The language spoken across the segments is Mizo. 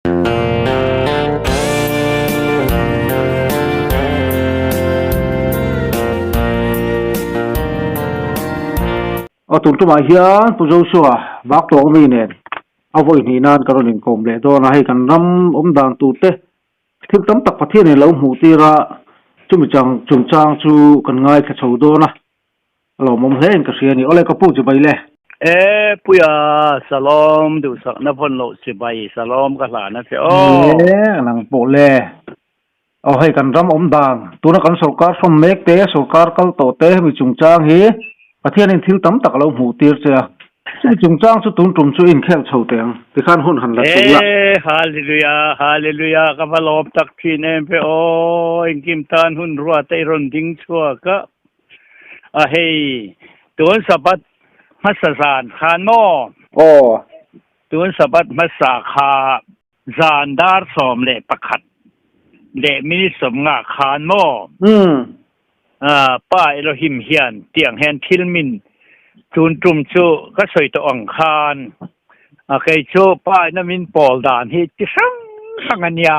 Aw tun tumah hian Pu Joshua bak tawng mi nen a vawi hnih nan ka rawn inkawm leh dawn a, hei kan ram awm dan tur te thil tam tak Pathian in lo hmuh tir a, chumi chang chungchang chu kan ngaithla chho dawn a. A lawmawm hle in ka hria a ni. Awle ka pu chibai le. E Puia, Salom duhsakna vawn loh chibai Salom ka hlan a che aw. E nang pawh le. Aw hei kan ram awm dan, tuna kan sorkar hrawm mek te, sorkar kal tawh te hemi chungchang hi Pathianin thil tam tak a lo hmuh tir che a. Chumi chungchang chu tun tum chu inkhel chho teh ang, tikhan hun han la chho la. E Hallelujah, Hallelujah ka va lawm tak thin em ve aw, engkim tan hun ruat a i rawn ding chhuak a. A hei, tun Sabbath hmasa zan khan maw? Aw. Tun Sabbath hmasa kha zan dar 11 leh minute 50 khan maw? Umm. Pa Elohim hian tiang hian thil min tun tum chu ka sawi tawh ang khan kei chu Pa ina min pawl dan hi ti hrang hrang a nia.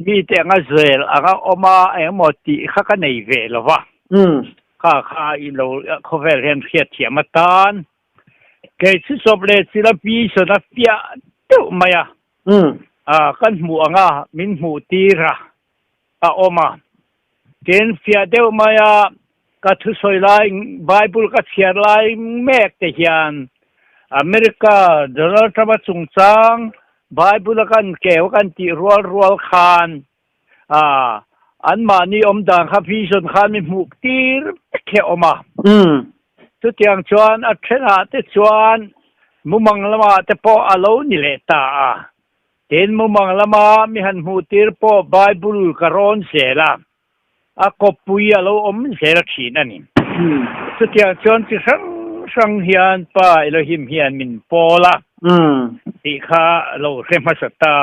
Mite anga zel anga awm a engemaw tih kha ka nei ve lo va. Kha kha i lo khawvel hian hriatthiam atan kei chu chawp leh chil a vision a fiah deuh mai a. Kan hmuh anga min hmuh tir a a awm a. Tin, fiah deuh mai a ka thusawi lai Bible ka chhiar lai mek te hian America Donald Trump a chungchang Bible a kan keu a kan tih rual rual khan ah anmahni awm dan kha vision khan mi hmuh tir vek hi a awm a. Chutiang chuan a thenah te chuan mumang lamah te pawh a lo ni leh ta a. Tin, mumang lama mi han hmuh tir pawh Bible ka rawn zel a, a kawppui a lo awm zel thin a ni. Chutiang chuan chi hrang hrang hian Pa Elohim hian min pawl a tih kha lo hre hmasa ta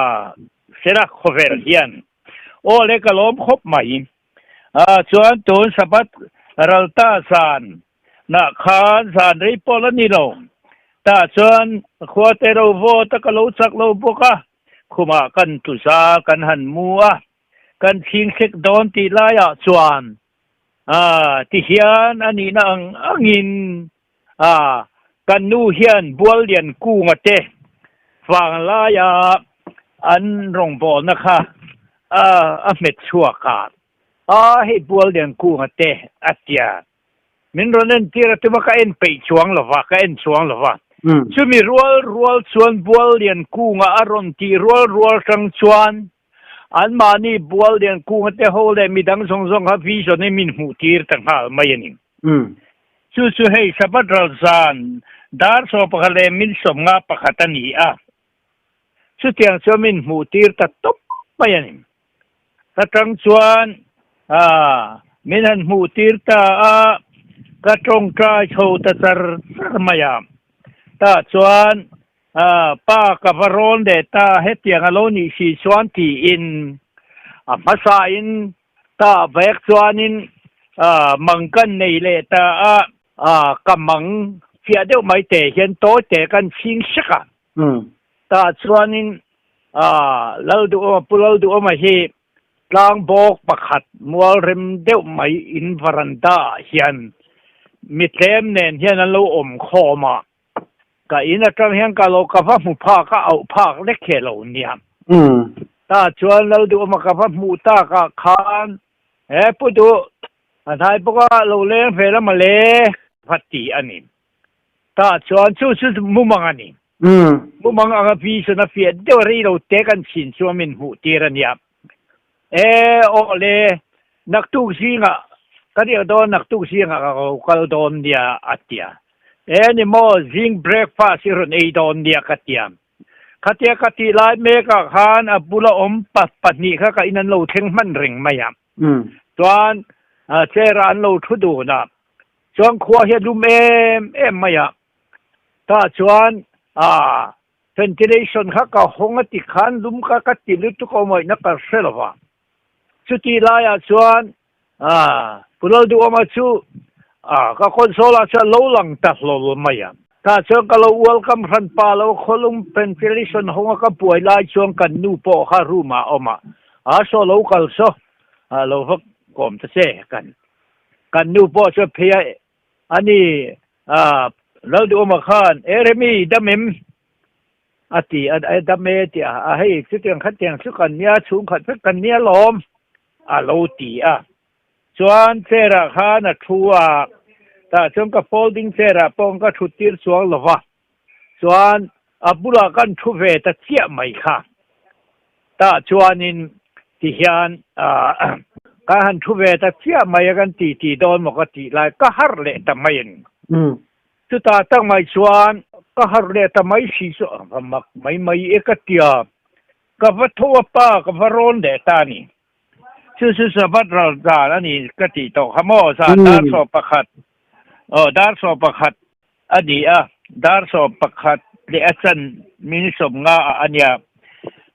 sela khawvel hian aw le ka lawm khawp mai. Chuan tun Sabbath ral ta zan Nah khan zan rei pawh la ni lo. Tah chuan khua te lo vawt a ka lo chak lo bawk a, khumah kan tuza kan han mu a, kan chhing thlek dawn tih laiah chuan ah ti hian a nihna ang angin ah kan nu hian Buallian kunga te vang laia an rawngbawlna kha a hmet chhuak a, ah hei Buallian kunga te a tia. Min rawn entir a tuma ka en peih chuang lo va, ka en chuang lo va. Chumi rual rual chuan bual lian kunga a rawn tih rual rual tang chuan anmahni bual lian kunga te ho leh midang zawng zawng kha vision in min hmuh tir ta nghal mai a ni. Chu chu hei Sabbath ral zan dar 11 leh min 51 a ni a, chutiang chuan min hmuh tir ta tawp mai a ni. Ka tang chuan min han hmuh tir ta a, ka tawngtai chho ta char char mai a. Tah chuan pa ka va rawn leh ta, hetiang a lo nih si chuan tiin a hmasain tah vek chuanin mang kan nei leh ta a, ka mang fiah deuh mai te hian tawi te kan chhing hrek a. Tah chuanin Lalduhawma, Pu Lalduhawma hi tlangbawk pakhat mual rem deuh mai in varanda ah hian mi tlem nen hian an lo awm khawm a, ka in atang hian ka lo ka va hmu phak a, auh phak lek hi a lo nia. Tah chuan Lalduhawma ka va hmuh tak ah khan, He Pu Duh, a hnai bawk a, lo leng ve la mawle, va ti a ni. Tah chuan chu chu mumang a ni. Mumang anga vision a fiah deuh a rei lo te kan chhin chuan min hmuh tir a nia. E aw le, naktuk zingah ka riak dawn, naktuk zingah ka lo kal dawn nia a tia. E ni maw, zing breakfast i rawn ei dawn nia ka tia. Khatia ka tih lai mekah khan a bula awm pahnih kha ka in an lo thleng hman reng mai a. Chuan chair ah an lo thu dun a. Chuan khua hi a lum em em mai a, tah chuan ah ventilation kha ka hawng a ti khan lum kha ka ti lutuk a awmawihna ka hre lo va. Chutih laiah chuan ah Pu Lalduhawma chu ah ka console ah chuan lo lang ta hlawl mai a. Tah chuan ka lo welcome hran pa lo, khawlum ventilation hawnga ka buai lai chuan kan nu pawh kha room ah a awm a, a saw lo kal saw, a lo va kawm ta che kan kan nu pawh chuan phei a, ani a Lalduhawma khan e Remi dam em? A ti a, e dam e ti a, a hei chutiang khatiang chu kan nia chhungkhat vek kan nia lawm a lo ti a. Chuan chair ah khan a thu a, tah chuan ka folding chair ah pawh ka thut tir chuang lo va, chuan a bulah kan thu ve ta chiah mai kha. Tah chuanin ti hian kan han thu ve ta chiah mai a, kan ti ti dawn maw ka tih lai ka harh leh ta mai a ni. Chutah tak mai chuan ka harh leh ta mai si chu a va mak mai mai e ka tia, ka va tho a pa ka va rawn leh ta a ni. Chu chu Sabbath ral zan a ni ka tih tawh kha maw? Zan dar 11, aw dar 11 a ni a, dar 11 leh a chan minute 50 ah a nia.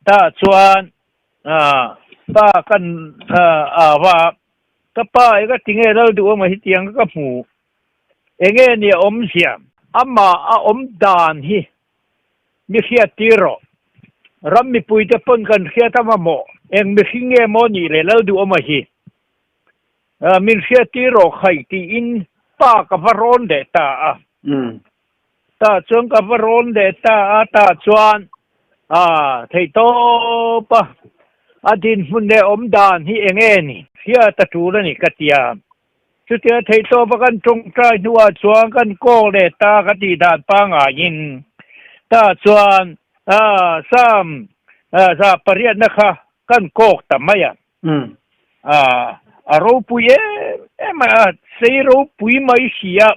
Tah chuan pa kan au a, ka pa e ka ti nge lal duh awm a hetiang ka hmu, enge ni a awmzia? Amah a awm dan hi Mi hriat tir rawh. Ram mipuite pawn kan hriat a mamawh. Eng mihring nge maw nih le lal duhawma hi. Min hriat tir rawh khaih tiin pa ka va rawn leh ta a. Tah chuan ka va rawn leh ta a, tah chuan theihtawp a a dinhmun leh awm dan hi eng nge ni? Hriat a tul a ni ka tia. Chutia theihtawpa kan tawngtai hnuah chuan kan kawk leh ta ka tih dan pangaiin tah chuan Psalm 8 na kha kan kawk ta mai a. A ropui em em a, a sei ropui mai si a,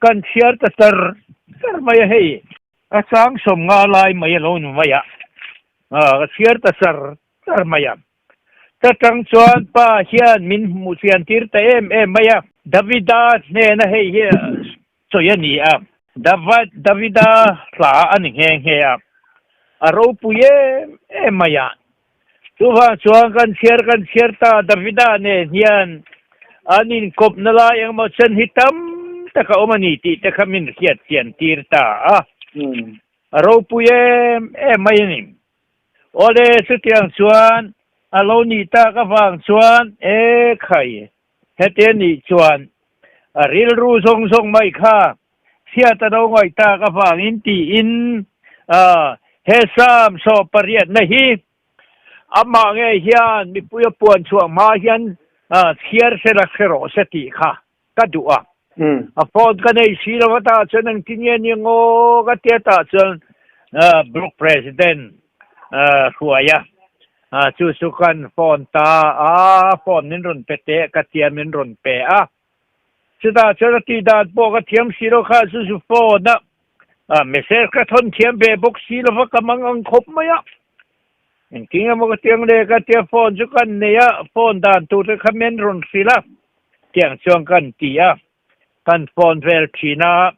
kan chhiar ta char char mai a hei. A chang 50 lai mai a lo ni mai a, ka chhiar ta char char mai a. Ta tang chuan Pa hian min hmuh chian tir ta em em mai a. Davida hnena hei hi sawi a ni a, Davida hla a ni nghe nghe a, a ropui em em mai a. Chuvang chuan kan chhiar kan chhiar ta Davida nen hian an inkawpna lai engemaw chen hi tam tak a awm a ni tih te kha min hriat chian tir ta a, a ropui em em mai a ni. Awle, chutiang chuan a lo nih tak avang chuan e khai, heti a nih chuan a rilru zawng zawng mai kha chhiat a lo ngaih tak avangin tiin he Psalm 80 na hi amah ngei hian mipui a puan chhuah hma hian chhiar sela hre rawh se tih kha ka duh a. A phone ka nei si lo a tah chuan engtin nge ni ngaw ka tia tah chuan Block President hruai a, chu chu kan phone ta a, phone min rawn pe teh ka tia min rawn pe a. Chutah chuan a tih dan pawh ka thiam si lo kha chu chu phone a message ka thawn thiam ve bawk si lo va ka mang ang khawp mai a. Engtin emaw ka tiang le ka tia phone chu kan nei a, phone dan tur te kha min rawn hrilh a, tiang chuan kan ti a, kan phone vel thin a,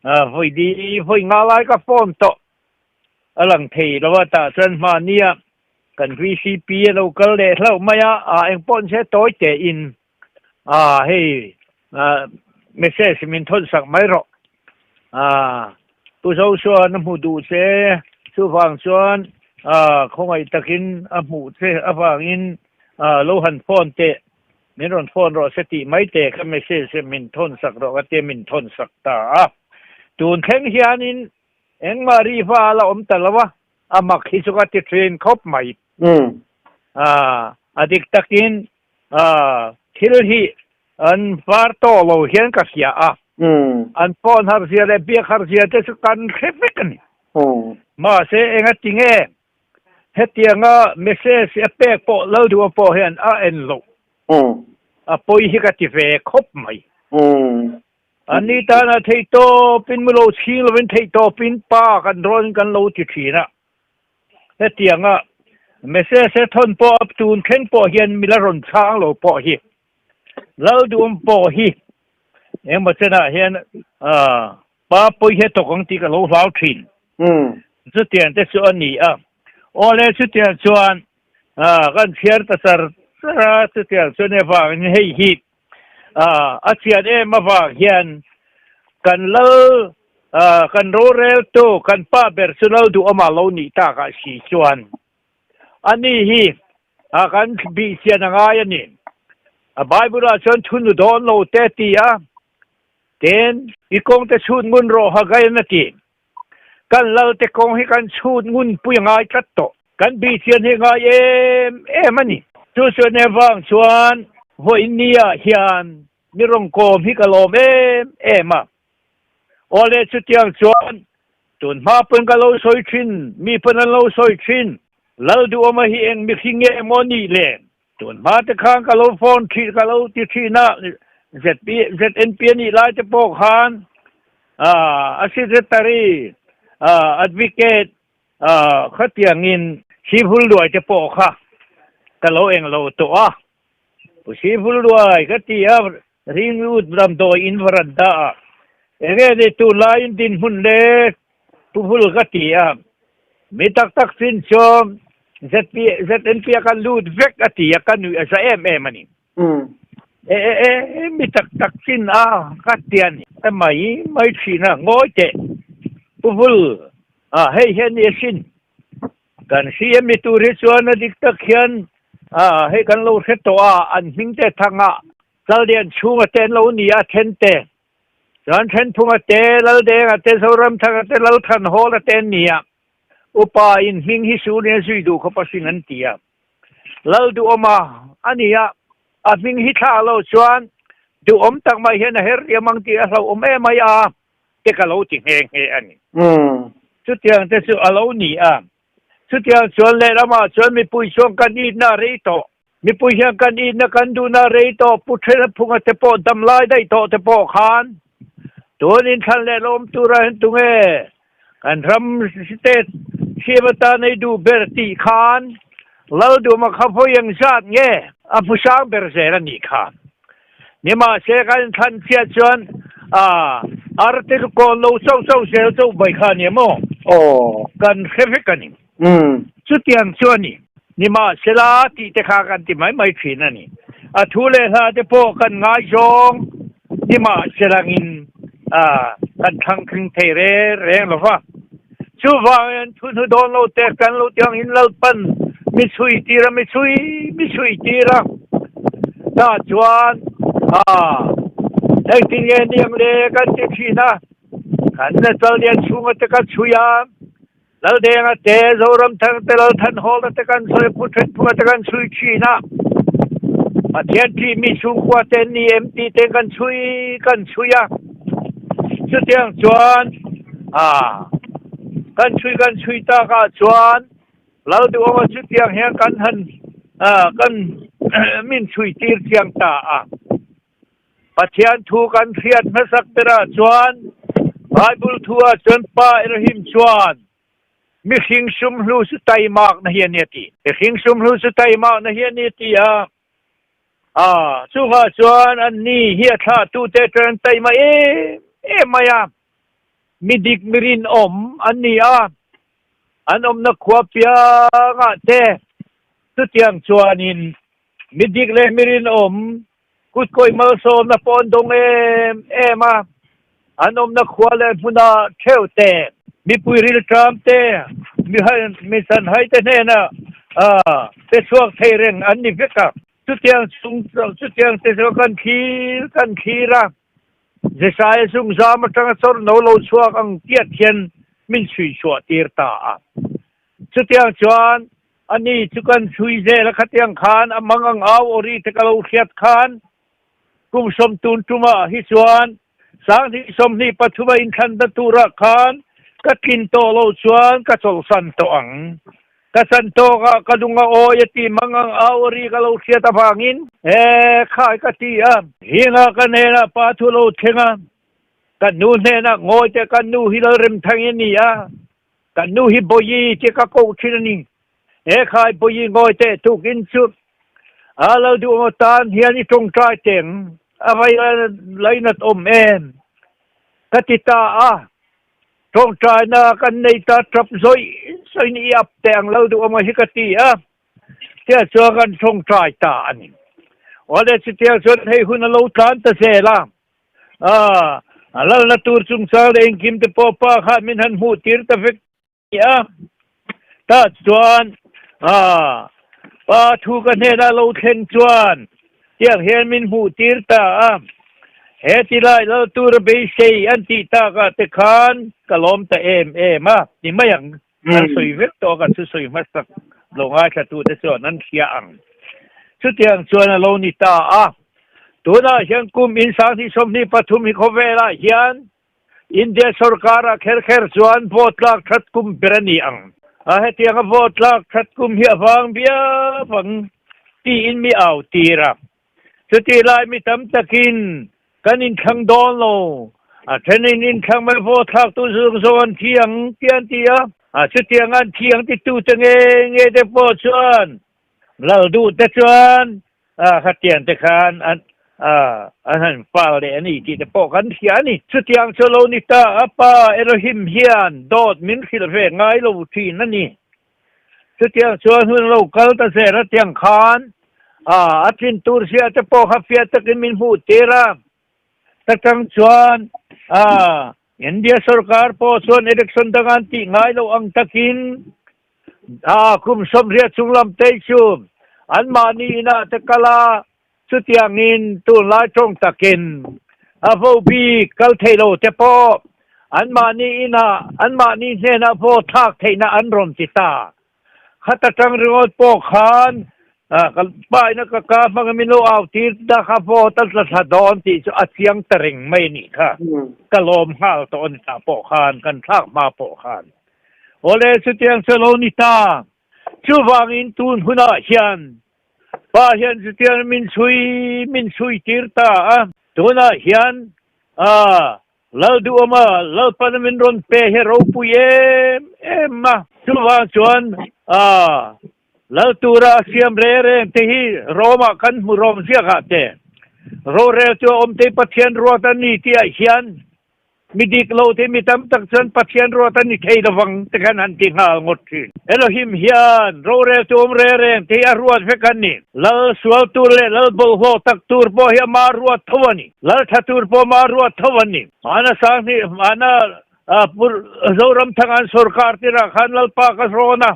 vawi li vawi nga lai ka phone tawh a lang thei lo a, tah chuan hmahni a kan VCP a lo kal leh hlauh mai a, ah engpawh ni se tawi teh in ah hei message min thawn sak mai rawh ah Pu Joshua-an a hmu duh che, chuvang chuan khawngaih takin a hmuh che avangin lo han phone teh, min rawn phone rawh se tih mai teh kha message min thawn sak rawh ka tia min thawn sak ta a. Tun thleng hianin engmah riva a la awm ta lo a, a mak hi chu ka ti thin khawp mai. A dik takin thil hi An var tawh lo hian ka hria a, an phone har zia leh biak har zia te chu kan hre vek a ni. Mahse enga ti nge hetianga message a pek pawh Lalduha pawh hian a en loh a pawi hi ka ti ve khawp mai. An ni tana theihtawpin mu lo chhing lovin theihtawpin pa kan rawn kan lo ti thin a. Hetianga message a thawn pawh a tun thleng pawh hian mila rawn chhang lo pawh hi Lalduhawm pawh hi engmaw chenah hian pa pawi hi a tawk ang tih ka lo hlau thin. Chutiang te chu a ni a. Awle chutiang chuan kan chhiar ta char char a, chutiang chuan avangin hei hi a chian em avang hian kan lal. Kan roreltu kan pa ber chu lo duhawma lo nih takah si chuan ani hi kan bihchian a ngai a ni. Bible ah chuan thu nu dawn lo te a ti a, tin i kawng te chhut ngun rawh Hagaian a ti. Kan lal te kawng hi kan chhut ngun pui a ngai tlat tawh. Kan bihchian hi ngai em em a ni. Chu chuan evang chuan vawiin ni ah hian mi rawn kawm hi ka lawm em em a. Awle chutiang chuan tun hma pawn ka lo sawi thin, mi pawn an lo sawi thin, Lalduhawma hi eng mihring nge maw nih le? Tun hma te khan ka lo phone thin, ka lo ti thin a, ZP, ZNP a nih lai te pawh khan a secretary, advocate khatiangin Sihvul Luai te pawh kha ka lo eng lo tawh a. Pu Sihvul Luai ka ti a, Ringlut damdawi in varanda ah enge ni tunlaiin dinhmun le pu hul ka ti a, mi tak tak chin chuan ZP ZNP a kan lut vek a ti a, ka nuih a za em em a ni. E e e mi tak tak chin a ka ti a ni. E mai mai thin a, ngawi teh pu hul a hei hian ni asin Kan CM ni tur hi chuan a dik tak hian hei kan lo hre tawh a, an hming te thanga Challian chhunga te an lo ni a, then te chuan Thenphunga te, Laldenga te, Zoramthanga te, Lalthanhawla te an ni a, upa in hming hi su nia zui duh khawp asin an ti a. Lalduhawma a ni a, a hming hi thlah lo chuan duhawm tak mai hian a her riam ang tih a hlauhawm em mai a. te ka lo ti nghe nghe a ni. Chutiang te chu a lo ni a. Chutiang chuan lehlamah chuan mipui chuan kan itna a rei tawh. Mipui hian kan itna kan duhna a rei tawh. Pu Thelaphunga te pawh dam lai daih tawh te pawh khan tun inthlan leh lawm tura hian tunge kan ram state siam atan ei duh ber tih khan Lalduma kha vawi engzat nge a hmu sang ber zel a nih kha. Nimahse kan inthlan chiah chuan article kawl lo chauh chauh zel chauh mai kha a ni maw? Aw. Kan hre vek a ni. Chutiang chu a ni. Nimahsela tih te kha kan ti mai mai thin a ni. A thu leh hla te pawh kan ngaizawng nimahselangin kan thlang tling thei reng reng lo va. Chuvangin thu hnu dawn lo te kan lo ti angin Lalpan mi chhui tir a, mi chhui mi chhui tir a. Tah chuan engtin nge niang le kan ti thin a, kan Challian chhunga te ka chhui a, Laldenga te, Zoramthang te, Lalthanhawla te kan sawi a, Phuthenphunga te kan chhui thin a. Pathian ṭih mi chhungkua te an ni em tih te kan chhui kan chhui a. Chutiang chuan kan chhui kan chhui takah chuan Lalduhawma chutiang hian kan han kan min chhui tir chiang ta a. Pathian thu kan hriat hmasak berah chuan Bible thu ah chuan Pa Elohim chuan mihring sumhlu chu taimakna hi a ni a ti. Mihring sumhlu chu taimakna hi a ni a ti a. A, chuvah chuan anni hi a thlahtute atang an taima em em mai a, mi dik mi rinawm an ni a, an awmna khua piangah te chutiang chuanin mi dik leh mi rinawm kutkawih malsawmna pawh an dawng em em a, an awmna khua leh hmuna theuh te, mipui rilṭam te, mi chanhai te hnena pe chhuak thei reng an ni vek a. Chutiang chung chutiang te chu kan thlir kan thlir a, Jesaia zungzam atanga chawrno lo chhuak ang tiat hian min chhui chhuah tir ta a. Chutiang chuan ani chu kan chhui zel a, khatiang khan a mang ang au awri te ka lo hriat khan kum sawmtun tumah hi chuan 20 23 a inthlanna turah khan ka tlin tawh loh chuan ka chawlhsan tawh ang. Ka chan tawkah ka lung a awi a ti mang ang au a ri ka lo hriat avangin he khai ka ti a. Hinga ka hnenah pa thu lo thleng a, ka nu hnenah ngawi teh ka nu hi Lalremthangi a ni a, ka nu hi Bawihi tih ka koh thin a ni. He khai Bawihi ngawi teh tukin chu a lo duh maw tan hian i tawngtai teng a vai lainat awm em? Ka ti ta a, tawngtaina kan nei ta tap zawih zawihin i ap teh ang lo duh awm hi ka ti a, tia chuan kan tawngtai ta a ni. Awle chutiang chuan hei hun a lo tlan ta zel a. A lalna tur chungchang leh engkim te pawh pa khan min han hmuh tir ta vek a. Tah chuan pa thu ka hnenah lo thleng chuan tiang hian min hmuh tir ta a. He tilai lal tura beisei an tih takah te khan ka lawm ta em em a ti mai ang. Kan sawi vek tawh a, kan thusawi hmasak lo ngaithlatute chuan an hria ang. Chutiang chuan a lo ni ta a, tunah hian kum in 2023 hi khawvelah hian India sorkara kher kher chuan vote lak that kum ber a ni ang. A hetianga vote lak that kum hi a vang biap ang tiin mi au tir a. Chutih lai mi tam takin kan inthlang dawn lo, a thenin inthlang mai vote thlaktu zawng zawng an thi ang tih an ti a, a chutiang an thi ang titute nge nge te pawh chuan lal duh te chuan khatiang te khan an an han fal leh a ni tih te pawh kan hria a ni. Chutiang chu lo ni ta, a pa Elohim hian dawt min hrilh ve ngai lo thin a ni. Chutiang chuan hun lo kal ta zel a tiang khan a tlin tur zia te pawh kha fiah takin min hmuh tir a. Ta tang chuan India sorkar pawh chuan election dang an tih ngai lo ang takin kum 80 chung lam te chu anmahni inah te kal a, Chutiangin tunlai tawng takin a vo bik kal thei lo te pawh anmahni inah anmahni hnenah vote thlak theihna an rawn ti ta. Khat atang ringawt pawh khan ka paina ka ka hmanga min lo au tir ta kha vote a tla thla dawn tih chu a chiang ta reng mai a nih kha. Ka lawm nghal tawh a ni ta pawh khan kan thlak hma pawh khan. Awle chutiang chu a lo ni ta. Chuvangin tun hunah hian Pa hian chutiang min chhui min chhui tir ta a. Tunah hian a Lalduhawma Lalpana min rawn pe hi ropui em em a. Chuvang chuan a Laltura a siam reng reng te hi Rome-ah kan hmu rawm ziakah te rorel chu a awm thei Pathian ruat a ni tihah hian Mi dik lo te mi tam tak chuan Pathian ruat a ni thei lovang te khan han ti nghal ngawt thin. Elohim hian rorel tu awm reng reng te hi a ruat vek a ni. Lal sual tur leh lal bawlhhlawh tak tur pawh hi ama ruat tho a ni. Lal tha tur pawh ama ruat tho a ni. Hmana Sanghnih, hmana Zoramthanga'n sorkar tirah khan Lalpa ka rawn a.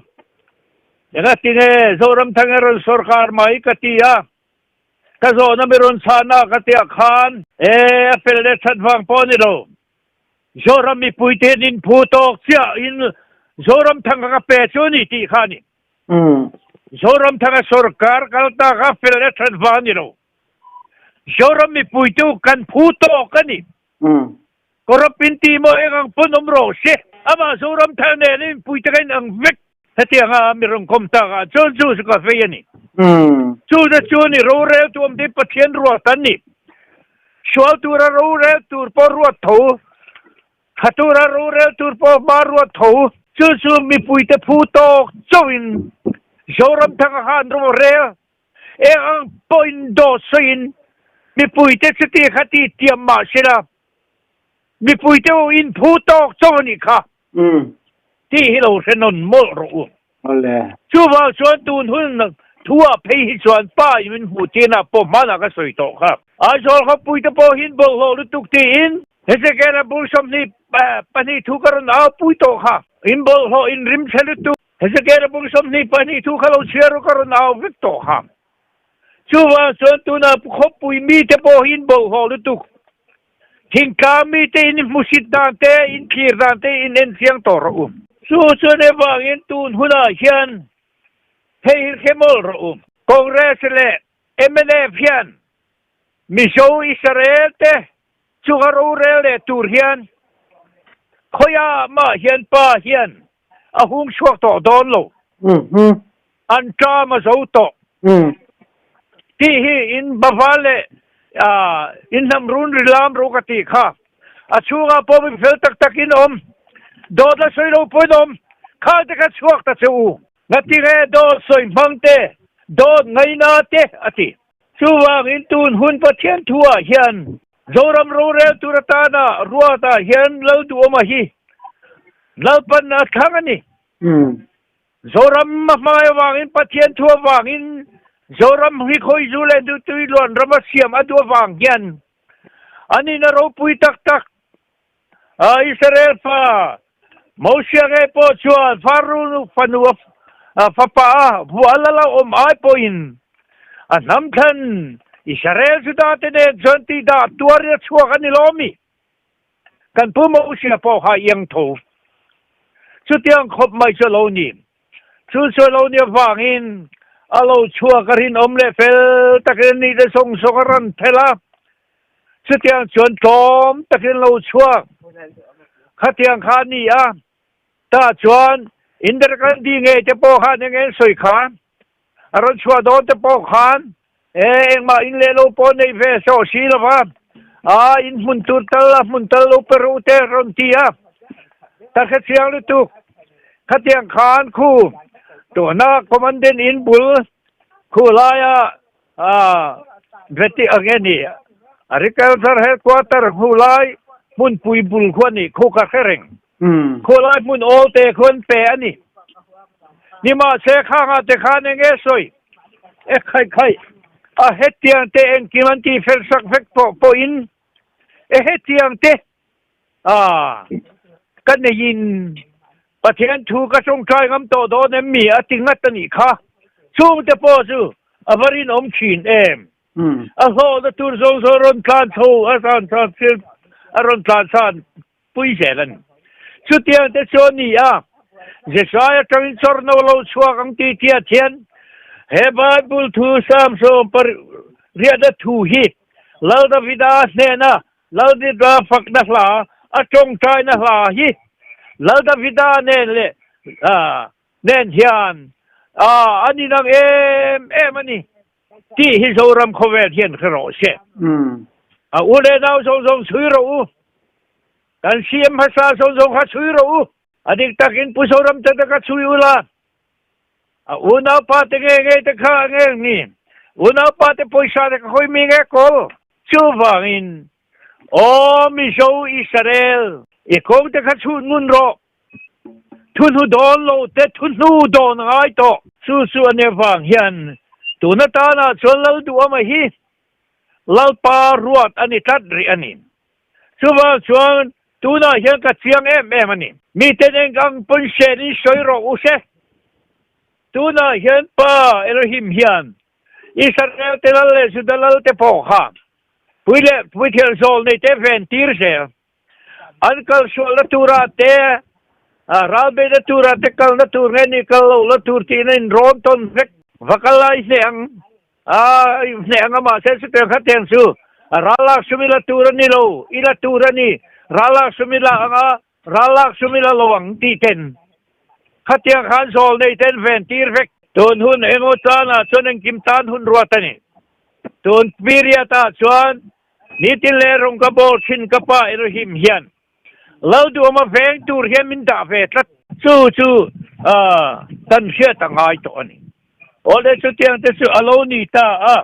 Engatinge Zoramthanga rawn sorkar mai ka ti a. Ka zawhna mi rawn chhahna ka tiah khan e a fel leh that vang pawh a ni lo. Zoram mipui te hian in phu tawk chiah in Zoram thanga ka pe chu a ni tih kha a ni. Zoram thanga sorkar kal ta kha fel leh that vang a ni lo. Zoram mipui te u kan phu tawk a ni. Corrupt in ti maw eng ang pawn awm rawh se. Amah Zoram thar nen in pui taka in ang vek. Hetianga mi rawn kawm tak ah chuan chu chu ka vei a ni. Chu te chu ni rorel tu awm te Pathian ruat an ni. Sual tura rorel tur pawh ruat tho, tha tura rorel tur pawh hma ruat tho. Chu chu mipui te phu tawk chauh in Zoram thanga khan rorel eng ang pawh in dawt sawi in mipui te chuti kha ti tiam mah sela mipui te u in phu tawk chauh a nih kha tih hi lo hre nawn mawlh rawh u. Chuvang chuan tun hun thuah phei hi chuan pa in min hmuh tirna pawh hmanah ka sawi tawh kha. Aizawl khawpui te pawh hin bawlhhlawh lutuk tiin Hezekiel-a bul 22 thu ka rawn au pui tawh kha. In bawlhhlawh in rim chhe lutuk. Hezekiel-a bul 22 thu kha lo chhiar rawh ka rawn au vek tawh kha. Chuvang chuan tunah khawpui mite pawh hi in bawlhhlawh lutuk. Thingtlang mite in hmusit dan te, in thlir dan te in en chiang tawh rawh u. Chu chuan evangin tun hunah hian hei hi hre mawlh rawh u. Congress leh mnf hian Mizo Israel te chunga rorel leh tur hian khawiah mah hian pa hian a hung chhuak tawh dawn lo. An ṭam a zo tawh. Tih hi in bava leh in hnam run ri lam ro ka tih kha. A chhungah pawh mi fel tak tak in awm. Dawt la sawi lo pawhin awm. Khang te kha chhuak ta che u. Ngatinge dawt sawi hmang te, dawt ngaina te a ti. Chuvangin tun hun Pathian thuah hian Zoram rorel tur atana ruatah hian Lalduhawma hi Lalpan a thlang a ni. Zoram a hmangaih avangin Pathian thu avangin Zoram hi khawizu leh duhtui luan rama siam a duh avang hian an in a ropui tak tak. A Israel fa Mosia ngei pawh chuan Faro fanu a fapa a vuah la lo awm ai pawhin a hnam thlan Israel Juda te nen chuan tihdah tuarin a chhuak a ni lo mi? Kan pu Mosia pawh kha iang tho. Chutiang khawp mai chu a lo ni. Chu chu a lo ni avangin a lo chhuak a rinawm leh fel takin a nih te sawng sawng a rawn thelh a. Chutiang chuan tlawm takin lo chhuak. Khatiang kha a ni a, tah chuan Indira Gandhi ngei te pawh khan eng eng sawi khan, a rawn chhuah dawn te pawh khan e engmah in leh lo pawh nei ve sawh si lo va, a in hmun tur tal a hmun tal lo pe ru te rawn ti a, ka hre chiang lutuk. Khatiang khan khu tuna commandant in bul khu laia A veti ang e ni. Agriculture headquarter hmu lai hmunpui bul khu a nih khu ka hre reng. Khu lai hmun awl te khu an pe a ni. Nimahse khangah te khan eng nge sawi? E khai khai, a hetiang te engkim an tih fel sak vek tawh pawhin e hetiang te a ka neiin Pathian thu ka tawngtai ngam tawh dawn em mi a ti ngat a nih kha. Chungte pawh chu a va rinawm thin em. A hlawhna tur zawng zawng rawn tlan chho a san san thil a rawn tlan san pui zel a ni. Chutiang te chu a ni a, Jesai atangin chawrno lo chhuak ang tih tiat hian he Bible thu Samsawm pariatna thu hi Lal Davida hnena Lal Davida fakna hla, a tawngtaina hla hi Lal Davida nen leh nen hian an inang em em a ni tih hi Zoram khawvel hian hre rawh se. A u leh nau zawng zawng chhui rawh u. Kan CM hmasa zawng zawng kha chhui rawh u. A dik takin Pu Zoram te te kha chhui ula. A unaupa te nge nge te kha a ngeng ni? Unaupa te pawisa te ka hawi mi nge kawl? Chuvangin, Aw Mizo Israel, i kawng te kha chhut ngun rawh. Thuhnu dawn lo te thuhnu dawn a ngai tawh. Chu chu a nia vang hian tun atana chuan Lalduhama hi Lalpa ruat a ni tlat rih a ni. Chuvang chuan tunah hian ka chiang em em a ni. Miten eng ang pawn hrenin sawi rawh u se. Tunah hian Pa Elohim hian Israel te lal leh Juda lal te pawh kha pui leh puithiam zawl nei te ven tir zel. An kal sualna turah te, ralbeihna turah te kalna tur nge ni kal lohna tur tiin a inrawn tawn vek. Va kal lai hneh ang. A hneh anga mahse chutiang kha tiang chu ral lak sum i la tur a ni lo, i la tur a ni, ral lak sum i la anga ral lak sum i la lo ang tih ten khatiang khan zawl nei ten ven tir vek. Tun hun engaw chanah chuan engkim tan hun ruat a ni. Tun period ah chuan nitin leh rawng ka bawl thin ka pa Elohim hian Lalduama veng tur hian min dah ve tlat. Chu chu kan hriat a ngai tawh a ni. Awle chutiang te chu a lo ni ta a,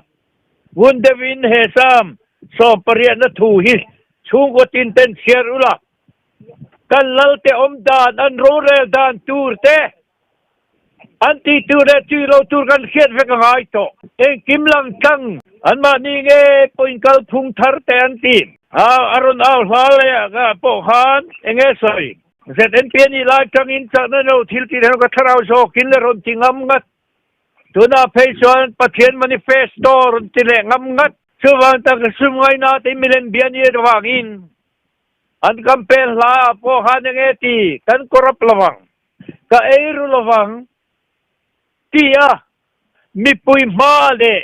ngun deuhin he Sam sawmpariatna thu hi chhungkaw tin ten chhiar ula, kan Lalte awm dan, an rorel dan tur te, an tih tur leh tih lo tur kan hriat vek a ngai tawh. Engkim lang tlang anmahni nge pawhin kalphung thar te an ti. A rawn au hla leh pawh khan eng nge sawi? ZNP a nih lai tangin chakna no thil tih hian ka thlarau zawkin le rawn ti ngam ngat. Tunah phei chuan Pathian manifesto rawn ti leh ngam ngat. Chuvang tak sum ngaina te milen bia ni avangin an campaign hla ah pawh khan enge ti kan corrupt lovang, ka eiru lovang ti a mipui hma leh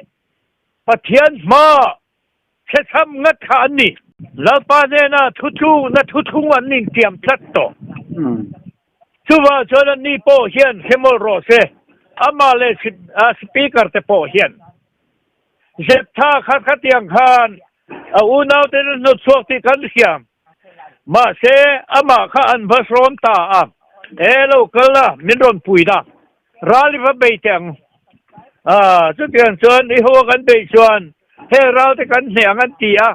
Pathian hma Thlechham ngat kha an ni. Lalpa hnena thuthlung na thuthlung an intiam tlat tawh. Chuvang chuan anni pawh hian hre mawlh rawh se, amah leh speaker te pawh hian. Zeptha kha khatiang khan a unaute na hnawtchhuak tih kan hria. Mahse, amah kha an va hrawn ta a, E lo kal la, min rawn pui la, ral i va bei teh ang. Aa, chutiang chuan i hoa kan beih chuan heng ral te kan hneh ang an ti a.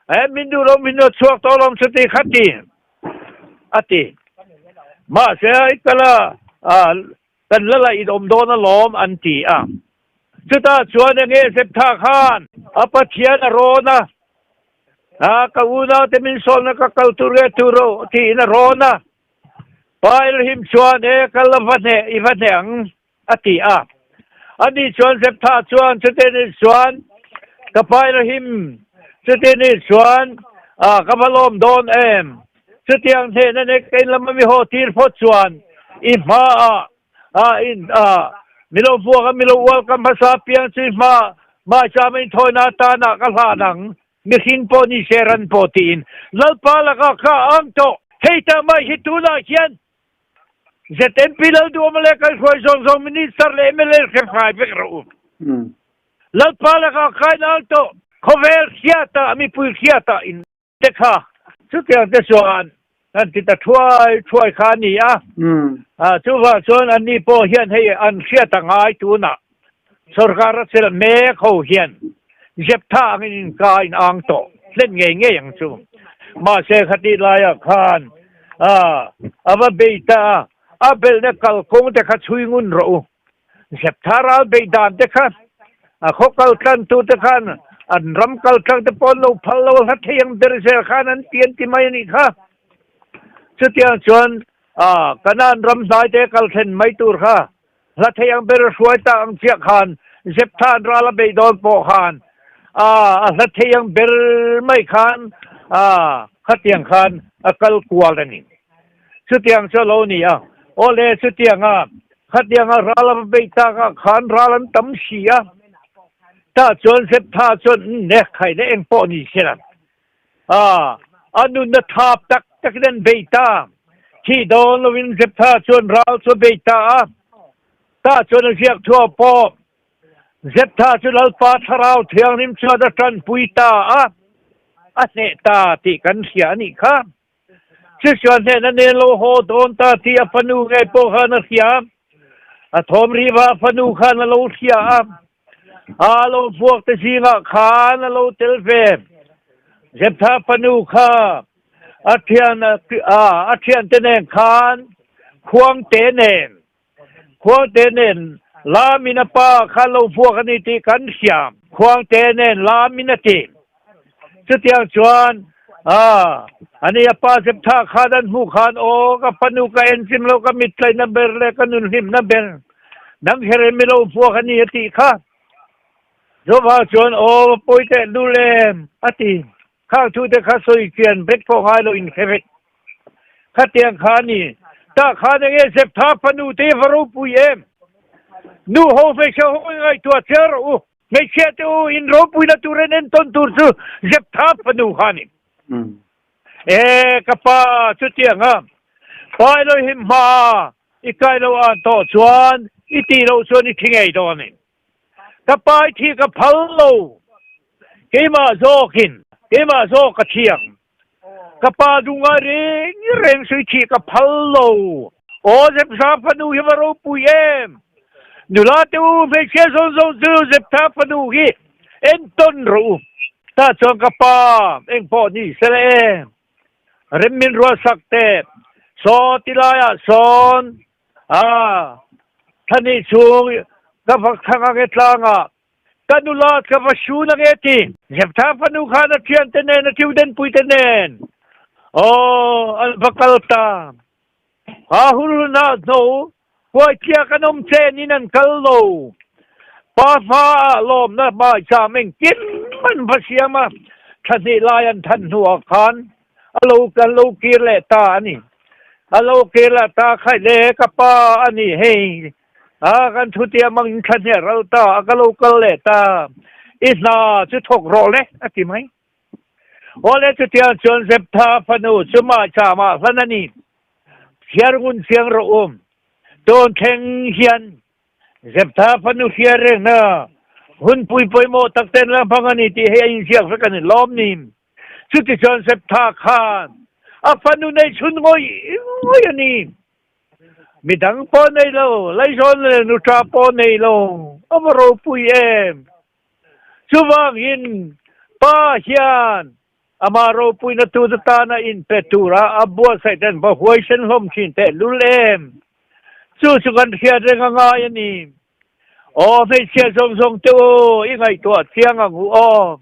E, min duh lo, min rawt chhuak tawh lawm chuti kha ti, a ti. Mahse, i kal a, aa, kan la laih in awm dawn alawm an ti a. Chutah chuan enge Zeptha khan a Pathian a rawn a. A ka unaute min sawmna ka kal tur nge tur ro tiin a rawn a. Pa Elohim chuan e kal la va hneh i va hneh ang a ti a. Ani chuan Zeptha chuan chute ni chuan ka pa Elohim chute ni chuan a ka va lawm dawn em chutiang hnehna nek ka in lama mi haw tir phawt chuan i hmaah a in a milo vuak a milo ual ka hmasa piang chu i hma maicham a inthawina atana ka hlan ang mihring pawh ni se ran pawh tiin Lalpa lakah ka ang tawh. Hei ta mai hi tunah hian ZMP Lalduhawma leh Kaihruai zawng zawng Minister leh mla hre fai vek rawh u. Lalpa lakah ka in ang tawh. Khawvel hriatah mipui hriatah in te kha chutiang te chuan kan ti ta thuai thuai kha a ni a, chuvang chuan anni pawh hian hei an hriat a ngai tunah sorkar a chelh mek ho hian Jeptha angin inka in ang tawh hlen ngei ngei ang chu. Mahse khatih laiah khan a va bei ta a, a belhna kalkawng te kha chhui ngun rawh u. Zeptha ral beih dan te kha a khaw kal tlan tu te khan an ram kal tlang te pawh an lo phal lo a hla thei ang ber zel khan an ti an ti mai a nih kha. Chutiang chuan a Kanaan ram hnai te kal thlen mai tur kha hla thei ang ber a hruai tak ang chiah khan Zeptha an ral a beih dawn pawh khan a a hla thei ang ber mai khan a khatiang khan a kal kual a ni. Chutiang chu a lo ni a, Awle, chutianga khatianga ral a va beih takah khan ral an tam si a, tah chuan Zeptha chuan nne khaina eng pawh ni se la, a, a nunna thap tak takin an bei ta. Thih dawn lovin Zeptha chuan ral chu a bei ta a, tah chuan a ziak thuah pawh Zeptha chu Lalpa Thlarau Thianghlim chuan a tanpui ta a, a hneh ta tih kan hria a nih kha. Chuchuan hnehna nen lo haw dawn ta tih a fanu ngei pawh khan a hria. A thawm riva a fanu khan a lo hria a, a lo vuak te zingah khan a lo tel ve. Jeptha fanu kha a thian a thiante nen khan khuangte nen Khuangte nen lamin a pa kha lo vuak a ni tih kan hria. Khuangte nen lamin a ti. Chutiang chuan ani a pa Zeptha khan an hmuh khan, Aw, ka fanu ka enchim lo, ka mittlaihna ber leh ka nunhlimna ber nang kher in mi lo vuak a ni a tih kha. Jehova chuan, Aw, va pawi teh lul em, a ti. Khang thu te kha sawi chian vek pawh ngai lo in hre vek. Khatiang kha a ni. Tah khan enge Zeptha fanu te hi va ropui em? Nu ho hmeichhe ho i ngaihtuah chiang rawh u. Hmeichhia te u in ropuina tur en entawn tur chu Zeptha fanu kha a ni. E ka pa chutiang a pa Elohim hma i kai lo an tawh chuan i tih loh chuan i thi ngei dawn a ni. Ka pa i thi ka phal lo. Keimah zawkin, keimah zawk ka thiang. Ka pa duh ngai reng reng chu i thih ka phal lo. Aw Zeptha fanu hi va ropui em! Nula te u, hmeichhia zawng zawng chu Zeptha fanu hi entawn rawh u. Tah chuan ka pa engpawh ni se la e, rem min ruahsak teh. Saw ti laiah sawn A, thla chhung ka va thlang ange tlangah ka nula ka va hrun ange ti. Zeptha fanu khan a thiante nen a ṭiudenpui te nen aw an va kal ta. A hurhunah hno huaitliak an awm chenin an kal lo. Pa hmaah lawmna hmaicham engkim an va siam a, thla hnih lai an than hnuah khan A lo kan lo kir leh ta a ni. A lo kir leh ta khaih le ka pa a ni hei. A kan thutiam ang in thla hniah ral ta a ka lo kal leh ta. I hna chu thawk rawh le a ti mai. Awle chutiang chuan Zeptha fanu chu mahcham ah hlan a ni. Chhiar ngun chiang rawh um. Tawn thleng hian Zeptha fanu hria rengna hunpui pawimawh tak ten la hmang a ni tih hei a inziak vek a ni lawm ni. Chutichuan Zeptha khan a fanu nei chhun ngawih ngawih a ni. Midang pawh nei lo, laizawn leh nuṭa pawh nei lo, a va ropui em! Chuvangin pa hian amah ropuina tute tana inpe tura a buatsaih ten va huaisen hlawm thin teh lul em! Chu chu kan hriat reng a ngai a ni. Aw hmeichhia zawng zawng te u, i ngaihtuah chiang ang u aw.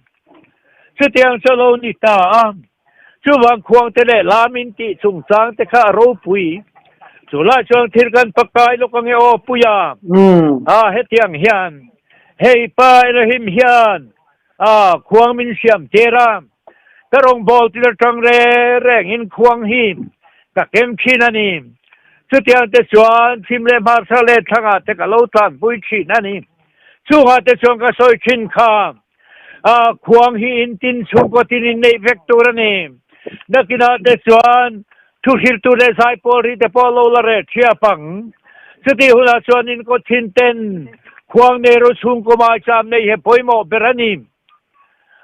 Chutiang chu a lo ni ta a. Chuvang khuangte leh lam in tih chungchang te kha a ropui. Chu lai chuan thil kan pakai lawk ange aw Puia. A hetiang hian hei pa Elohim hian a khuang min siam tir a, ka rawngbâwl tir aṭang reng rengin khuang hi ka keng ṭhin a ni. Chutiang te chuan chhim leh hmarcha leh thlangah te ka lo tlanpui ṭhin a ni. Chungah te chuan ka sawi ṭhin kha. A khuang hi in tin chhungkaw tin in neih vek tur a ni. Nakinah te chuan thuhriltu leh zaipawl ri te pawh lo la reh thiap ang. Chutih hunah chuan in kaw thin ten khuang nei ro chhungkaw maicham neih hi pawimawh ber a ni.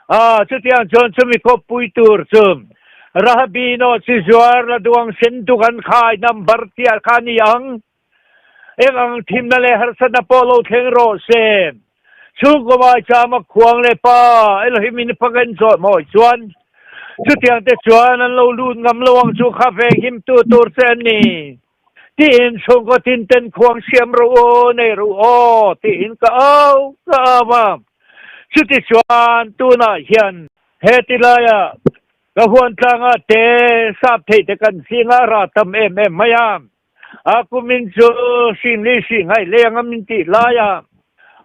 A chutiang chuan chumi kawppui tur chu Rahabi nawh chi zuar la duang sen duk an khai number tia kha a ni ang. Eng ang thimna leh harsatna pawh lo thleng rawh se. Chhungkaw maichama khuang leh pa Elohim in fak an zawh mawi chuan chutiang te chuan an lo lut ngam lo ang chu kha venghimtu tur che an ni. Tiin chhungkaw tin ten khuang siam rawh u, nei rawh u aw tiin ka au ka au a. Chuti chuan tunah hian he tilaiah ka huan tlangah te sap theih te kan zinga a rah tam em em mai a. A kumin chu hring leh hring hai leng a min tih lai a,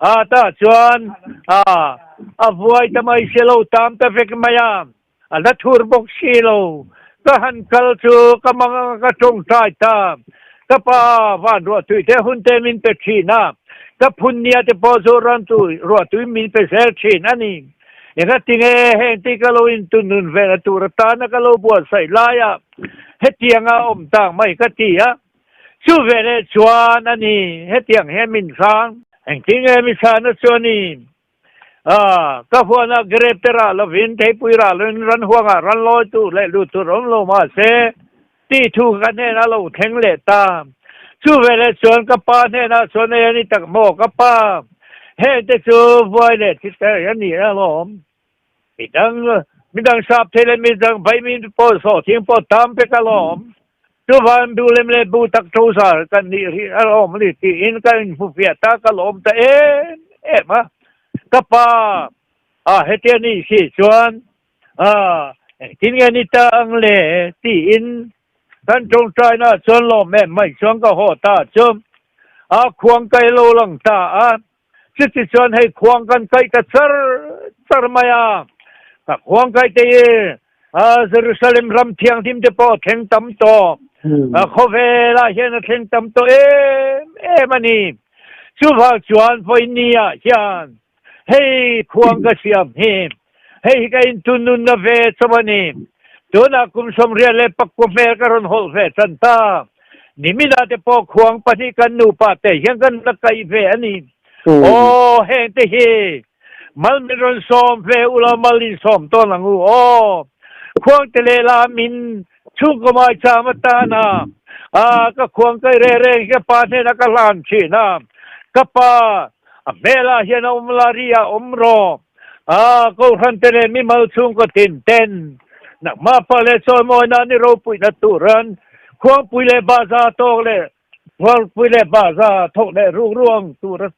a tah chuan a a vuai ta mai si lo, tam ta vek mai a, a la thur bawk si lo. Ka han kal chu ka mang anga ka tawngtai ta, ka pa van ruahtui te hun te min pe thin a, ka phun nia te pawh chu ran tu ruahtui min pe zel thin a ni. Engatinge heng te ka lo intunun ve na tur atana ka lo buatsaih lai a, hetianga awm tak mai ka ti a, chu veleh chuan a ni, hetiang hian min chhang. Engtinge mi chhana chu a ni? A, ka huana grape te rah lovin, theipui rah lovin ran huangah ran lawi tur leh lut tur awm lo mahse, tih thu ka hnenah lo thleng leh ta. Chu veleh chuan ka pa hnenah chuan ei a ni tak maw ka pa? Heng te chu vuai leh thi ter a ni alawm. Midang midang sap thei leh midang vaimim te pawh sawhthing pawh tam pek alawm. Chuvan bu lem leh bu tak tho zar kan nih rih alawm a ni tiin ka inhmufiah ta ka lawm ta em em a. Ka pa a hetia nih si chuan A, engtin nge ni ta ang le? tiin kan tawngtaina chuan lawm em mai chuan ka haw ta chu a khuang kai lo lang ta a, chuti chuan hei khuang kan kaih ta char char mai a, ka khuang kaih te hi Jerusalem ram thianghlim te pawh a thleng tam tawh, khawvelah hian a thleng tam tawh em em a ni. Chuvang chuan vawinia hian Hei khuang ka siam hi, hei hi ka intununna ve chauh a ni. Tunah kum 84 hmel ka rawn hawlh ve tan ta. Niminah te pawh khuang pahnih kan nupa te hian kan la kaih ve a ni. Aw, heng te hi mal min rawn sawm ve ula mal in sawm tawn ang u aw. Khuang te lehlam min chhungkaw maicham atana a ka khuang kaih reng reng hi ka pa hnenah ka hlan thin a. Ka pa A hmelah hian a awm la ri a awm rawh. A Kohhran te leh mimal chhungkaw tin ten nangmah pa leh chawimawina ni ropuina turan khuangpui leh bahza tawk leh khuangpui leh bahza thawk leh ruk ruang tura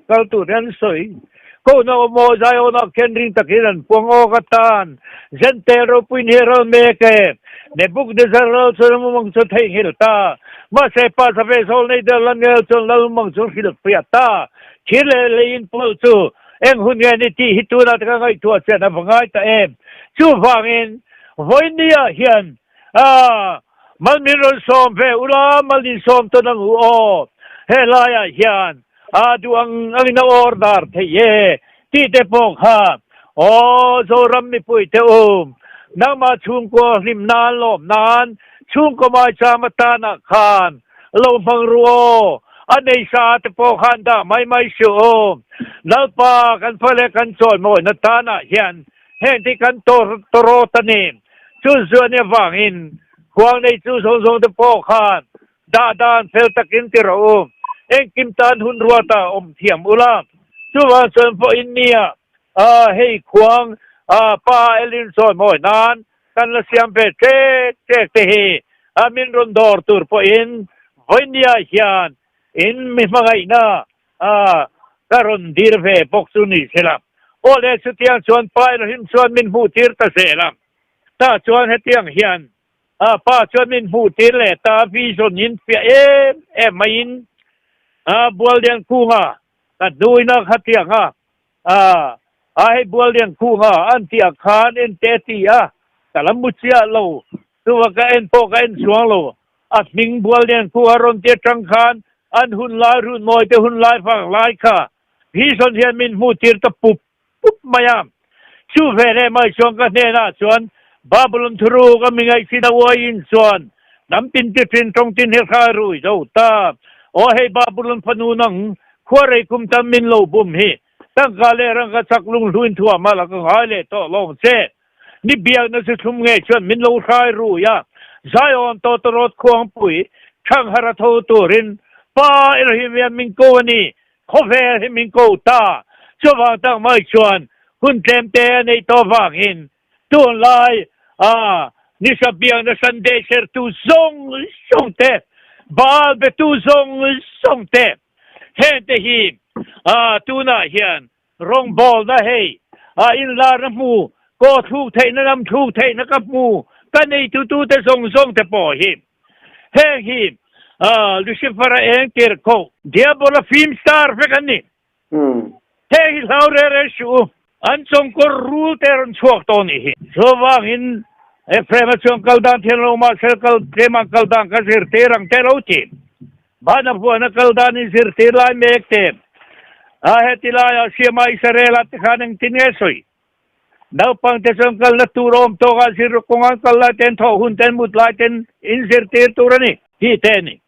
kal tur hi an sawi. Kohna awm aw Zion-ah khian ring takin an puang awk atan Zentel ropui ni ral mek e. Nebukadnezar lal chuan a mumang chu theihnghilh ta. Mahse, pa Zave zawl nei der Laniel chuan lal mumang chu hrilh fiah ta. Thir leh lei inpawlh chu eng hun nge ni tih hi tunah te ka ngaihtuah chian a va ngai ta em. Chuvangin, vawinia hian mal min rawn sawm ve ula, mal insawm tawn ang u aw. He laiah hian A duh ang angin a awr dar theih e tih te pawh kha aw Zoram mipui te um nangmah chhungkaw hlim nan lawm nan chhungkaw maicham atanah khan lo hmang ru aw a nei sa te pawh khan dah mai mai suh u Lalpa kan fa leh kan chawimawina tanah hian heng te kan tawrawt a ni chu zuan avangin khuang nei chu zawng zawng te pawh khan Dah dan fel takin ti rawh u. Engkim tan hun ruata awm thiam ula. Chuvang chuan pawhin nia, a hei khuang a pa Elin sawi mawi nan kan la siam ve ṭek ṭek te hi a min rawn dawr tur pawhin vawinia hian in mi hmangaihna a ka rawn dir ve bawk chu ni sela. Aw le, chutiang chuan Pa Elohim chuan min hmuhtir ta zel a. Tah chuan hetiang hian a pa chuan min hmuhtir leh ta, vision in fiah em em maiin a Buallian Kunga ka hnuina khatiang a, a hei Buallian Kunga an tih ah khan en te a ti a, ka la mu chiah lo, chuvang ka en pawh ka en chuang lo, a hming Buallian Kunga rawn ti atang khan an hun lai Runmawi te hun lai vang lai kha vision hian min hmuhtir ta pup pup mai a. Chu veleh mai chuan ka hnenah chuan Babylon thuruk a mi ngaihsin a uaiin chuan hnam tin ti thin tawng tin hi hrai rui zo ta. Aw hei Babylon fanu nang khuarei kum tam min lo bum hi tangka leh rangka chak lunghluin thuam a la ka ngai leh tawh lawng che. Ni biakna chu thlum ngei chuan min lo hrai rui a, Zion tawtawrawt khuangpui Thanghara tho turin Pa Elohim hian min ko a ni. Khawvel hi min ko ta. Chuvang tak mai chuan hun tlem te a neih tawh vangin tunlai a nisa biakna Sunday sertu zawng zawng te, Baal betu zawng zawng te, heng te hi tunah hian rawngbawlna hei a inlarna hmu, kaw thluk theihna lam thluk theihna ka hmu, ka neitutute zawng zawng te pawh hi Heng hi Lucifer-a eng tir kho, Diabola film star vek an ni. Heng hi hlau reh reh suh u, an chawngkawr rul te rawn chhuak tawh nih hi. Chuvangin Ephraim-a chuan kal dan thian lo mah sel kal tlem ang kal dan ka zirtir ang te lo ti. Bana huana kal dan in zirtir lai mek te. A heti laiah Siama Israel-a te khan engtin nge sawi? Naupangte chuan kalna tur awm tawk ah zir kawng an kal lai ten thawh hun ten mut lai ten in zirtir tur a ni tih te a ni.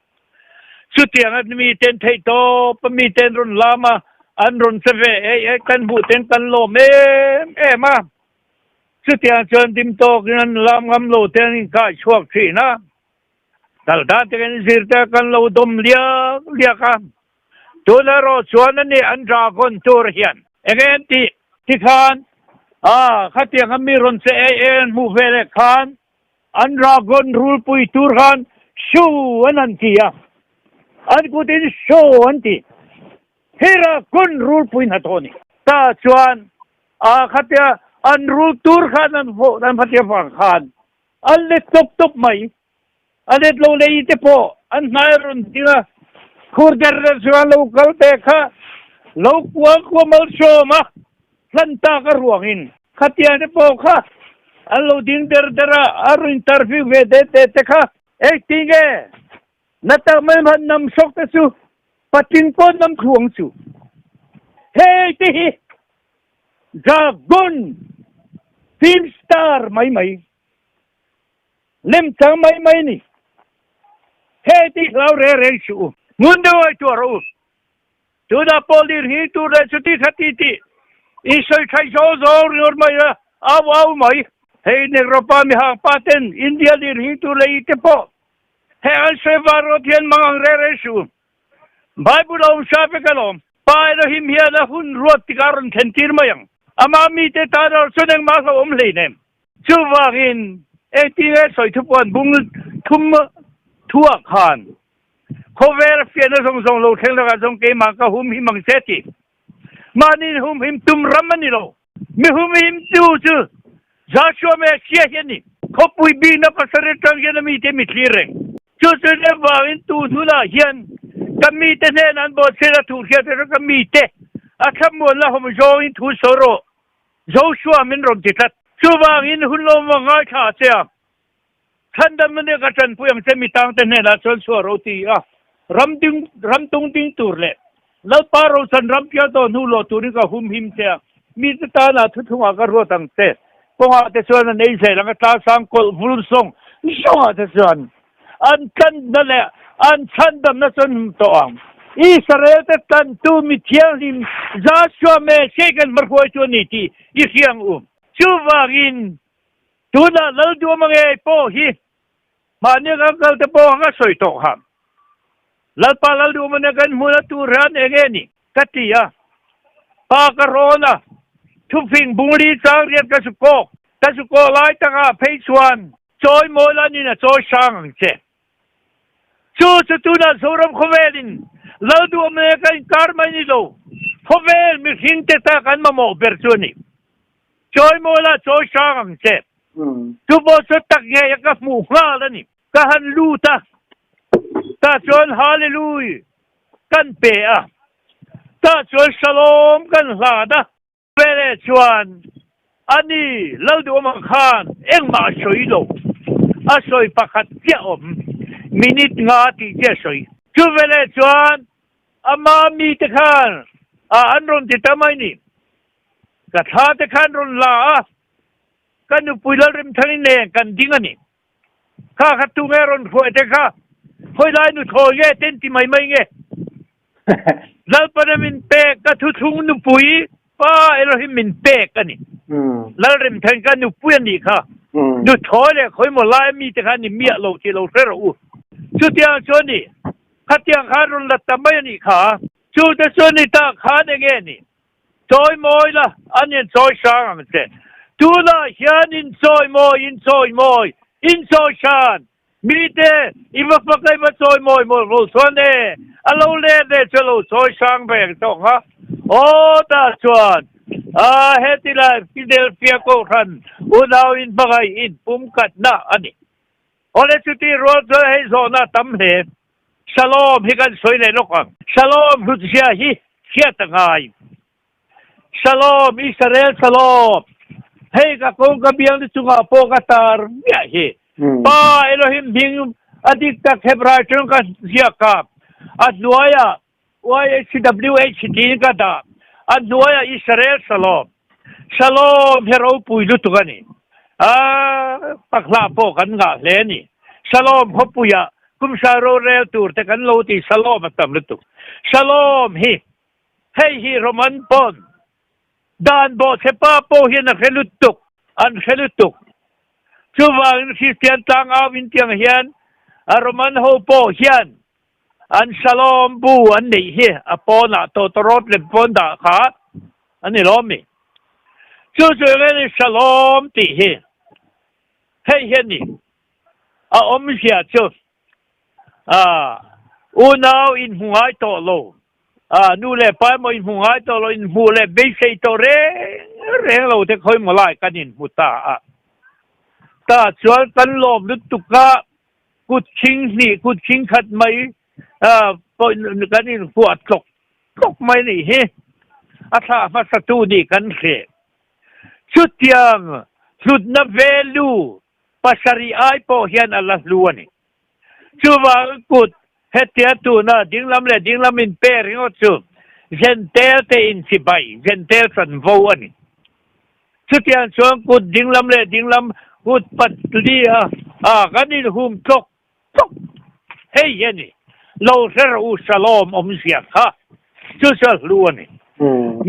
Chutiang a mi ten theih tawp a mi ten rawn lam a an rawn che ve eih eih kan hmuh ten kan lawm em em a. Chutiang chuan dim tawk in an lam ngam lo te an inkai chhuak thin a. Kal dan te kan inzir te kan lo dawm liak liak a. Tun erawh chuan a ni an dragon tur hian enge an tih tikhan ah khatiang a mi rawn che ei ei an hmuh ve leh khan an dragon rulpui tur khan show an han ti a, an kutin show an ti hi dragon rulpui hnathawh a ni. Tah chuan ah khatia an rul tur khan an vawh an khatia vang khan an let tawp tawp mai. A let lo lei te pawh an hnai a rawn ding a, khur der der chuan lo kal te kha lo kuang kuam malsawm a, hlan tak a ruangin khatiang te pawh kha an lo ding der der a, a rawn interview ve det det te kha engtin nge na tak mai hman nam sawk te chu patling pawn nam thlu ang chu hei te hi dragon film star mai mai. Lemchang mai mai ni. Hei ti hlau reng reng suh u. Ngun deuh ai tuah rawh u. Tunah pawh lir hi tur leh chuti khati tih i sawi thaih zawng zawng ringawt mai a, au au mai. Hei Negropa mihang pa ten India lir hi tur leh i te pawh heng an sawi vang rawt hian mangang reng reng suh u. Bible a awm sa vek alawm. Pa Elohim hian a hun ruat tikah a rawn thlen tir mai ang. Amah mite tan erawh chuan engmah hlauhawm hleinem. Chuvangin, engtin nge sawi thupuan bung thum thuah khan khawvel fiahna zawng zawng lo thleng lakah zawng keimah ka humhim ang che tih mahni humhim tum ram a ni lo. Mi humhim tu chu Joshua Messiah hi a ni. Khawpui bikna pasarih atang hian a mite mi thlir reng. Chu chu nen vangin tu hnunah hian ka mite hnenah an bawhchhiat a thuh hriat erawh ka mite a thlamuan la hawm zawngin thu sawi rawh. Joshua min rawn ti tlat. Chuvangin hun lo va ngaithla che a, Thlandam ania ka tanpui ang che mi tangte hnenah chuan chhuah ro ti a, ram ding ram tung ding tur leh Lalpa rochan ram pial tawh hnu lawh turin ka hum him che a, mite tanah thuthlungah ka ruat ang che. Kawngah te chuan an ei zel ang a, tlasang kawlh vul zawng zawngah te chuan An tlanna leh an chhandamna chu an hmu tawh ang. Israel-te tlantu mi thianghlim Joshua Messiah kan hmahruai chu a ni tih i hria ang u. Chuvangin, tunah Lalduama ngei pawh hi mahni kan kalte pawh ka sawi tawh kha. Lalpa Lalduama nen kan hmuhna tur hian eng nge ni? Ka ti a. Pa ka rawn a, thufing bungli chang riat ka zu kawk. Ka zu kawh lai takah phei chuan Chawi mawi la nin a chawi hrang ang che. Chu chu tunah Zoram khawvelin Lalduhawm nen ka inkar mai ni lo. Khawvel mihringte ta kan mamawh ber chu a ni. Chawimawi la chawi hrang ang che. Chu pawh chu tak ngei a ka hmuh nghal a ni. Ka han lut a, tah chuan Hallelui kan pe a, tah chuan Shalom kan hlan a. Pele chuan, A ni, Lalduhawma khan engmah a sawi lo, a sawi pakhat chiah awm, minute nga tih chiah a sawi. Chu veleh chuan ama mite khan an rawn ti ta mai ni, ka thla te khan rawn la a, ka nupui Lalrimthani nen kan ding a ni. Kha kha tu nge rawn hruai te kha? Hawi lai nu thawi nge ten ti mai mai nge? Lalpana min pek ka thuthlung nupui Pa Elohim min pek a ni. Lalremthen ka nupui a nih kha. Nu thawi leh khawimaw lai a mite kha ni miah lo tih lo hre rawh u. Chutiang chuan ni, khatiang khan rawn la ta mai a nih kha. Chute chuan ni ta khan enge ni? Chawi mawi la, an in chawi hrang ang che. Tunah hian in chawi mawi, in chawi mawi, in chawi hran. Mite, i va fak a, i va chawi mawi mawi ro chuan e, a lo let leh chu a lo chawi hrang ve ang tawh ang a. Aw, tah chuan, a heti lai Philadelphia Kohhran unau in hmangaih in pumkhatna a ni. Awle chuti rual chuan hei zawhna a tam hle. Shalom hi kan sawi leh lawk ang. Shalom hlutzia hi hriat a ngai. Shalom, Israel Shalom. Hei ka kawng ka biang te chungah pawh ka tar miah hi. Pa Elohim hming a dik tak Hebrai tawng ka ziak a, a hnuaiah YHWH tiin ka dah. A hnuaiah Israel Shalom. Shalom hi ropui lutuk a ni. A pakhlah pawh kan ngah hle a ni. Shalom khawpuiah kumsai rorel tur te kan lo ti Shalom a tam lutuk. Shalom hi hei hi Roman pawn dan bawhchhe pa pawh hian a hre lutuk, an hre lutuk. Chuvangin Kristian tlangau in tiang hian a Roman ho pawh hian An Shalom bu an neih hi a pawnah tawtawrawt lem pawn dah kha a ni lawm mi? Chu chu eng nge ni Shalom tih hi? Hei hi a ni. A awmzia chu unau inhmu ngai tawh lo, nu leh pa emaw inhmu ngai tawh lo, inhmuh leh beisei tawh reng reng lo te khawimaw lai kan inhmu ta a. Tah chuan kan lawm lutuk a. Kut chhing hnih, kut chhing khat mai pawh kan inhuah tlawk tlawk mai nih hi a thlah hmasatu nih kan hreh. Chutiang hlutna value pasarih ai pawh hian a la hlu a ni. Chuvangin kut hetia tuna dinglam leh dinglam inpe ringawt chu Jentail te inchibai, Jentail chanvo a ni. Chutiang chuan kut dinglam leh dinglam kut patli a a kan inhum tlawk tlawk hei hi a ni. Lo hre rawh u Shalom awmzia kha chu chu a hlu a ni.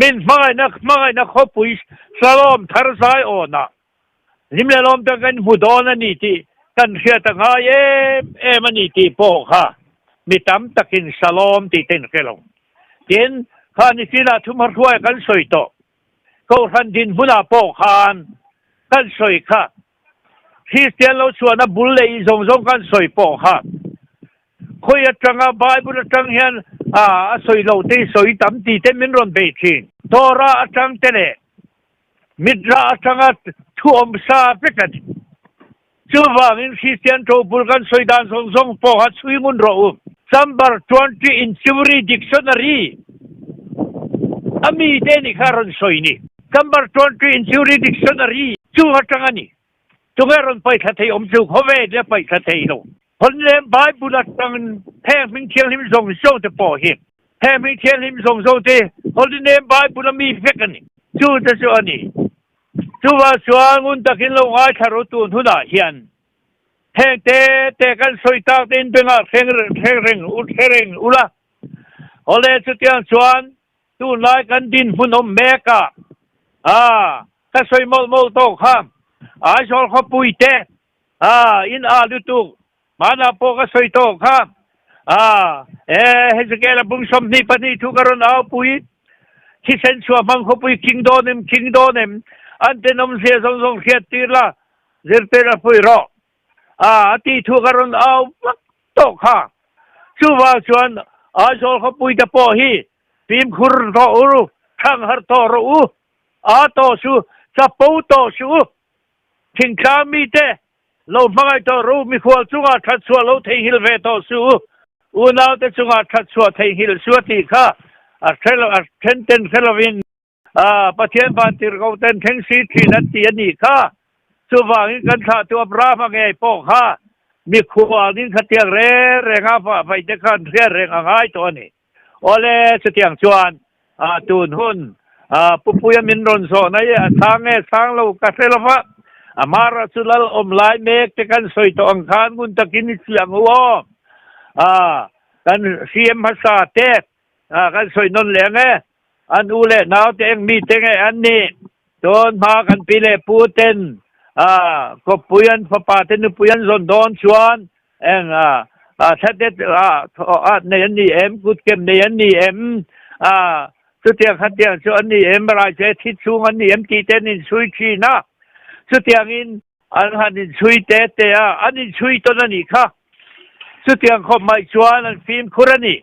Min hmangaihna hmangaihna khawpui Shalom thar zai awnah hlim leh lawm tak kan hmu dawn a ni tih kan hriat a ngai em em a ni tih pawh kha mi tam takin Shalom tih te in hre lo. Tin, kha nichinah thumhma hruai kan sawi tawh. Kohhran dinhmunah pawh khan kan sawi kha, Kristian lo chhuahna bul leh ih zawng zawng kan sawi pawh kha, khawi atanga Bible atang hian a sawi loh te hi sawi tam tih te min rawn bei thin. Torah atang te leh Midrah atanga thu awm sa vek a ni. Chuvangin Kristian tobul kan sawi dan zawng zawng pawh kha chhui ngun rawh u. Chamber 20 in Chivri Dictionary a mi te nih kha rawn sawi ni. Chamber 20 in Chivri Dictionary chu atang a ni. Tunge rawn paihthla thei awm chu khawvel hi a paihthla thei lo. Hawn lem Bible atangin heng hming thianghlim zawng zawng te pawh hi heng hming thianghlim zawng zawng te Holy Name Bible a mi vek a ni. Chu te chu a ni. Chuvang chuan ngun takin lo ngaithla ru tun hunah hian heng te te kan sawi tak te in bengah thleng thleng reng u hre reng ula. Awle chutiang chuan tunlai kan dinhmun awm mek a, a ka sawi mawlh mawlh tawh kha Aizawl khawpui te a in a lutuk hmanah pawh ka sawi tawh kha a e Hezekiel-a bung 22 thu ka rawn au pui thisen chhuah hmang khawpui khing dawn em khing dawn em an tenawm zia zawng zawng hriat tir la zirtir a pui rawh a a tih thu ka rawn au vak tawh kha chuvang chuan Aizawl khawpui te pawh hi. Fimkhur tawh u, thangharh tawh rawh u, aa tawh suh, chapo tawh suh u. Thingtlang mite lo hmangaih tawh rawh u, mikhual chungah that chhuah lo theihnghilh ve tawh suh u. Unaute chungah that chhuah theihnghilh suh a tih kha a hre lo, a then ten hre lovin Pathian vantirhkoh ten thleng si thin an ti a nih kha. Chuvangin kan thlahtu Abrahama ngei pawh kha mikhualin khatiang reng renga vahvaih te khan hriat reng a ngai tawh a ni. Awle, chutiang chuan tun hun Pupuia min rawn zawh na hi a chhang nge chhang lo ka hre lo va, Amara chu lal awm lai mek te kan sawi tawh ang khan ngun takin i chiang u aw. Kan CM hmasa te kan sawi nawn leh ang e. An u leh nau te eng mi te nge an nih? Tun hma kan pi leh pu ten kawppui an fapa te nupui an zawn dawn chuan Eng a thla te nei an ni em? Kutkem nei an ni em? Chutiang khatiang chu an ni em? Raiche thi chhung an ni em tih te an inchhui thin a. Chutiangin an han inchhui te te a, an inchhui tawn a nih kha. Chutiang khawp mai chuan an fimkhur a ni.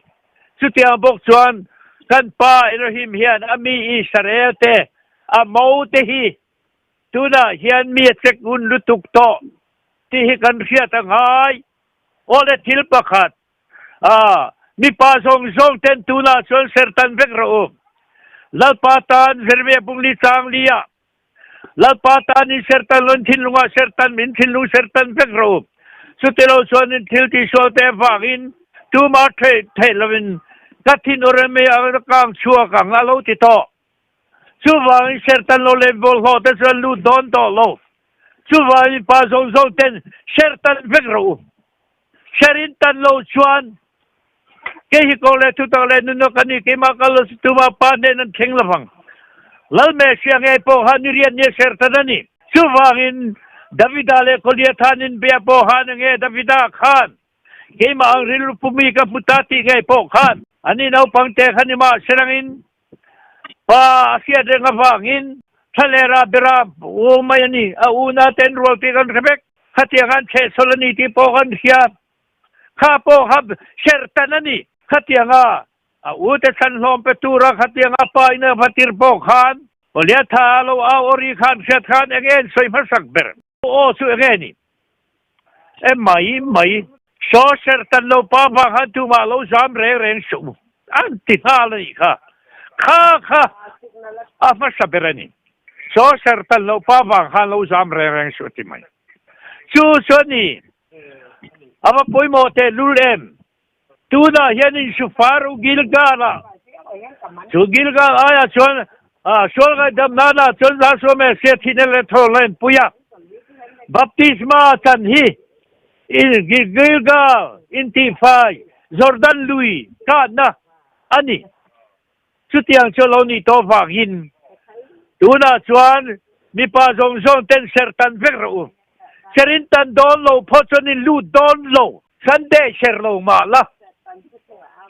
Chutiang bawk chuan kan pa Elohim hian a mi Israel te, a mo te hi Tunah hian mi a check ngun lutuk tawh tih hi kan hriat a ngai. Awle thil pakhat, a mipa zawng zawng ten tunah chuan sertan vek rawh u. Lalpa tan Jeremiah bungli chang li ah, Lalpa tan in sertan lo in thinlungah sertan min thinlung sertan vek rawh u. Chutilo chuan in thil tihsual te avangin tumah theih theih lovin ka thinur em a kang chhuak ang a lo ti tawh. Chuvangin sertan lo leh bawlhhlawh te chuan lut dawn tawh lo. Chuvangin pa zawng zawng ten sertan vek rawh u. Serin tan lo chuan kei hi ko leh thutak leh nunna ka ni, keimah kal lo si tumah pa hnen an thleng lovang. Lal Messiah ngei pawh kha ni riat nia sertan a ni. Chuvangin Davida leh Goliatha an inbia pawh khan enge Davida khan keimah ang rilru pumi ka hmu ta tih ngei pawh khan ani naupang te kha ni mah serangin Pa a hriat reng avangin thlalera bera u mai a ni. A una ten rual tih kan hre vek. Khatiang an chhehchhawl a ni tih pawh kan hria. Kha pawh kha sertan a ni. Khatianga a ute chhan hlawm pe tura khatianga pa in a va tir pawh khan Goliatha a lo au awri khan hriat khan eng nge an sawi hmasak ber? Aw chu eng nge ni? E mai mai. Saw sertan lo pa vang khan tumah lo zam reng reng suh u. An ti nghal a nih kha. Kha kha a hmasa ber a ni. Saw sertan lo pa vang khan lo zam reng reng suh a ti mai. Chu chu a ni. A va pawimawh teh lul em. Tunah hian in Shufar u Gilgal ah, chu Gilgal aiah chuan sual ngaihdam nana chuan Joshua Messiah thihna leh thawhna in pui a. Baptisma chan hi in Gilgal intihfai Jordan lui kanna a ni. Chutiang chu a lo nih tawh vangin tunah chuan mipa zawng zawng ten ser tan vek rawh u. Serin tan dawn lo phawt chuan in lut dawn lo. Sunday ser lo mah la,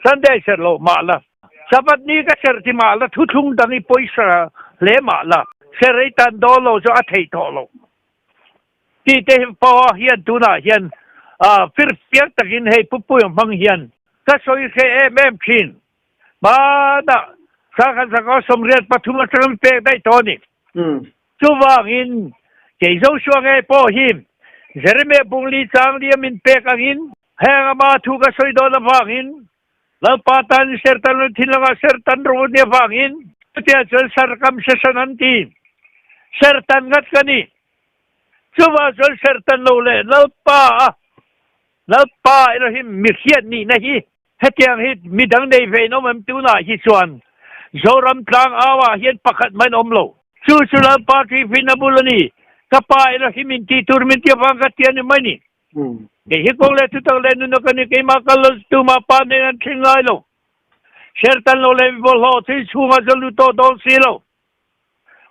Sunday ser lo mah la, Sabbath ni ka ser ti mah la, thuthlung dang i pawisa hle mah la, ser ei tan dawn lo chu a theih tawh lo. Tih te pawh hian tunah hian firfiak takin hei Pupuia hmang hian ka sawi hreh em em thin. Hmanah Sakhan Sangha 83 atangin pek daih tawh a ni. Chuvangin kei Joshua ngei pawh hi Jeremiah bungli chang liam in pek angin heng ama thu ka sawi dawn avangin Lalpa tan sertan lo thinlungah sertan rawh ni avangin chutiang chuan circumcision an ti. Sertan ngat ka ni. Chuvang chuan sertan lo leh Lalpa a Lalpa Elohim mihriat nihna hi Hetiang hi midang nei ve in awm em? Tunah hi chuan Zoram tlang au ah hian pakhat mah in awm lo. Chu chu Lalpa Ṭihfin a bul a ni. Ka pa Elohim in tih tur min ti avang ka ti a ni mai ni. Kei hi kawng leh thutak leh nuna ka ni, keimah kal lo tumah pa nen an thleng ngai lo. Sertan lo leh mi bawlhhlawh thil chhungah zawl lut tawh dawn si lo.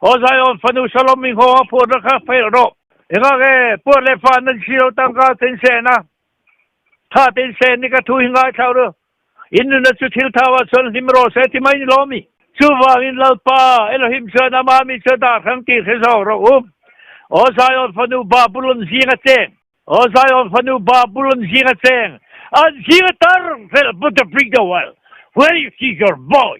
Aw Zion, fanu Shalom i nghawng a phuarna kha phelh rawh. Engah nge puar leh fa nan si lo tangka ten seh na? Tha tein sen nih ka thu hi ngaithla u. In nuna chu thil thau ah chuan hlim rawh se ti mai ni lo mi? Chuvangin Lalpa Elohim chuan amah mi chu a dah hrang tih hre zawk rawh u. Aw Zion fanu Babulon zing a cheng! Aw Zion fanu Babulon zing a cheng! An zing a tar fel but the bring the well when you see your boy.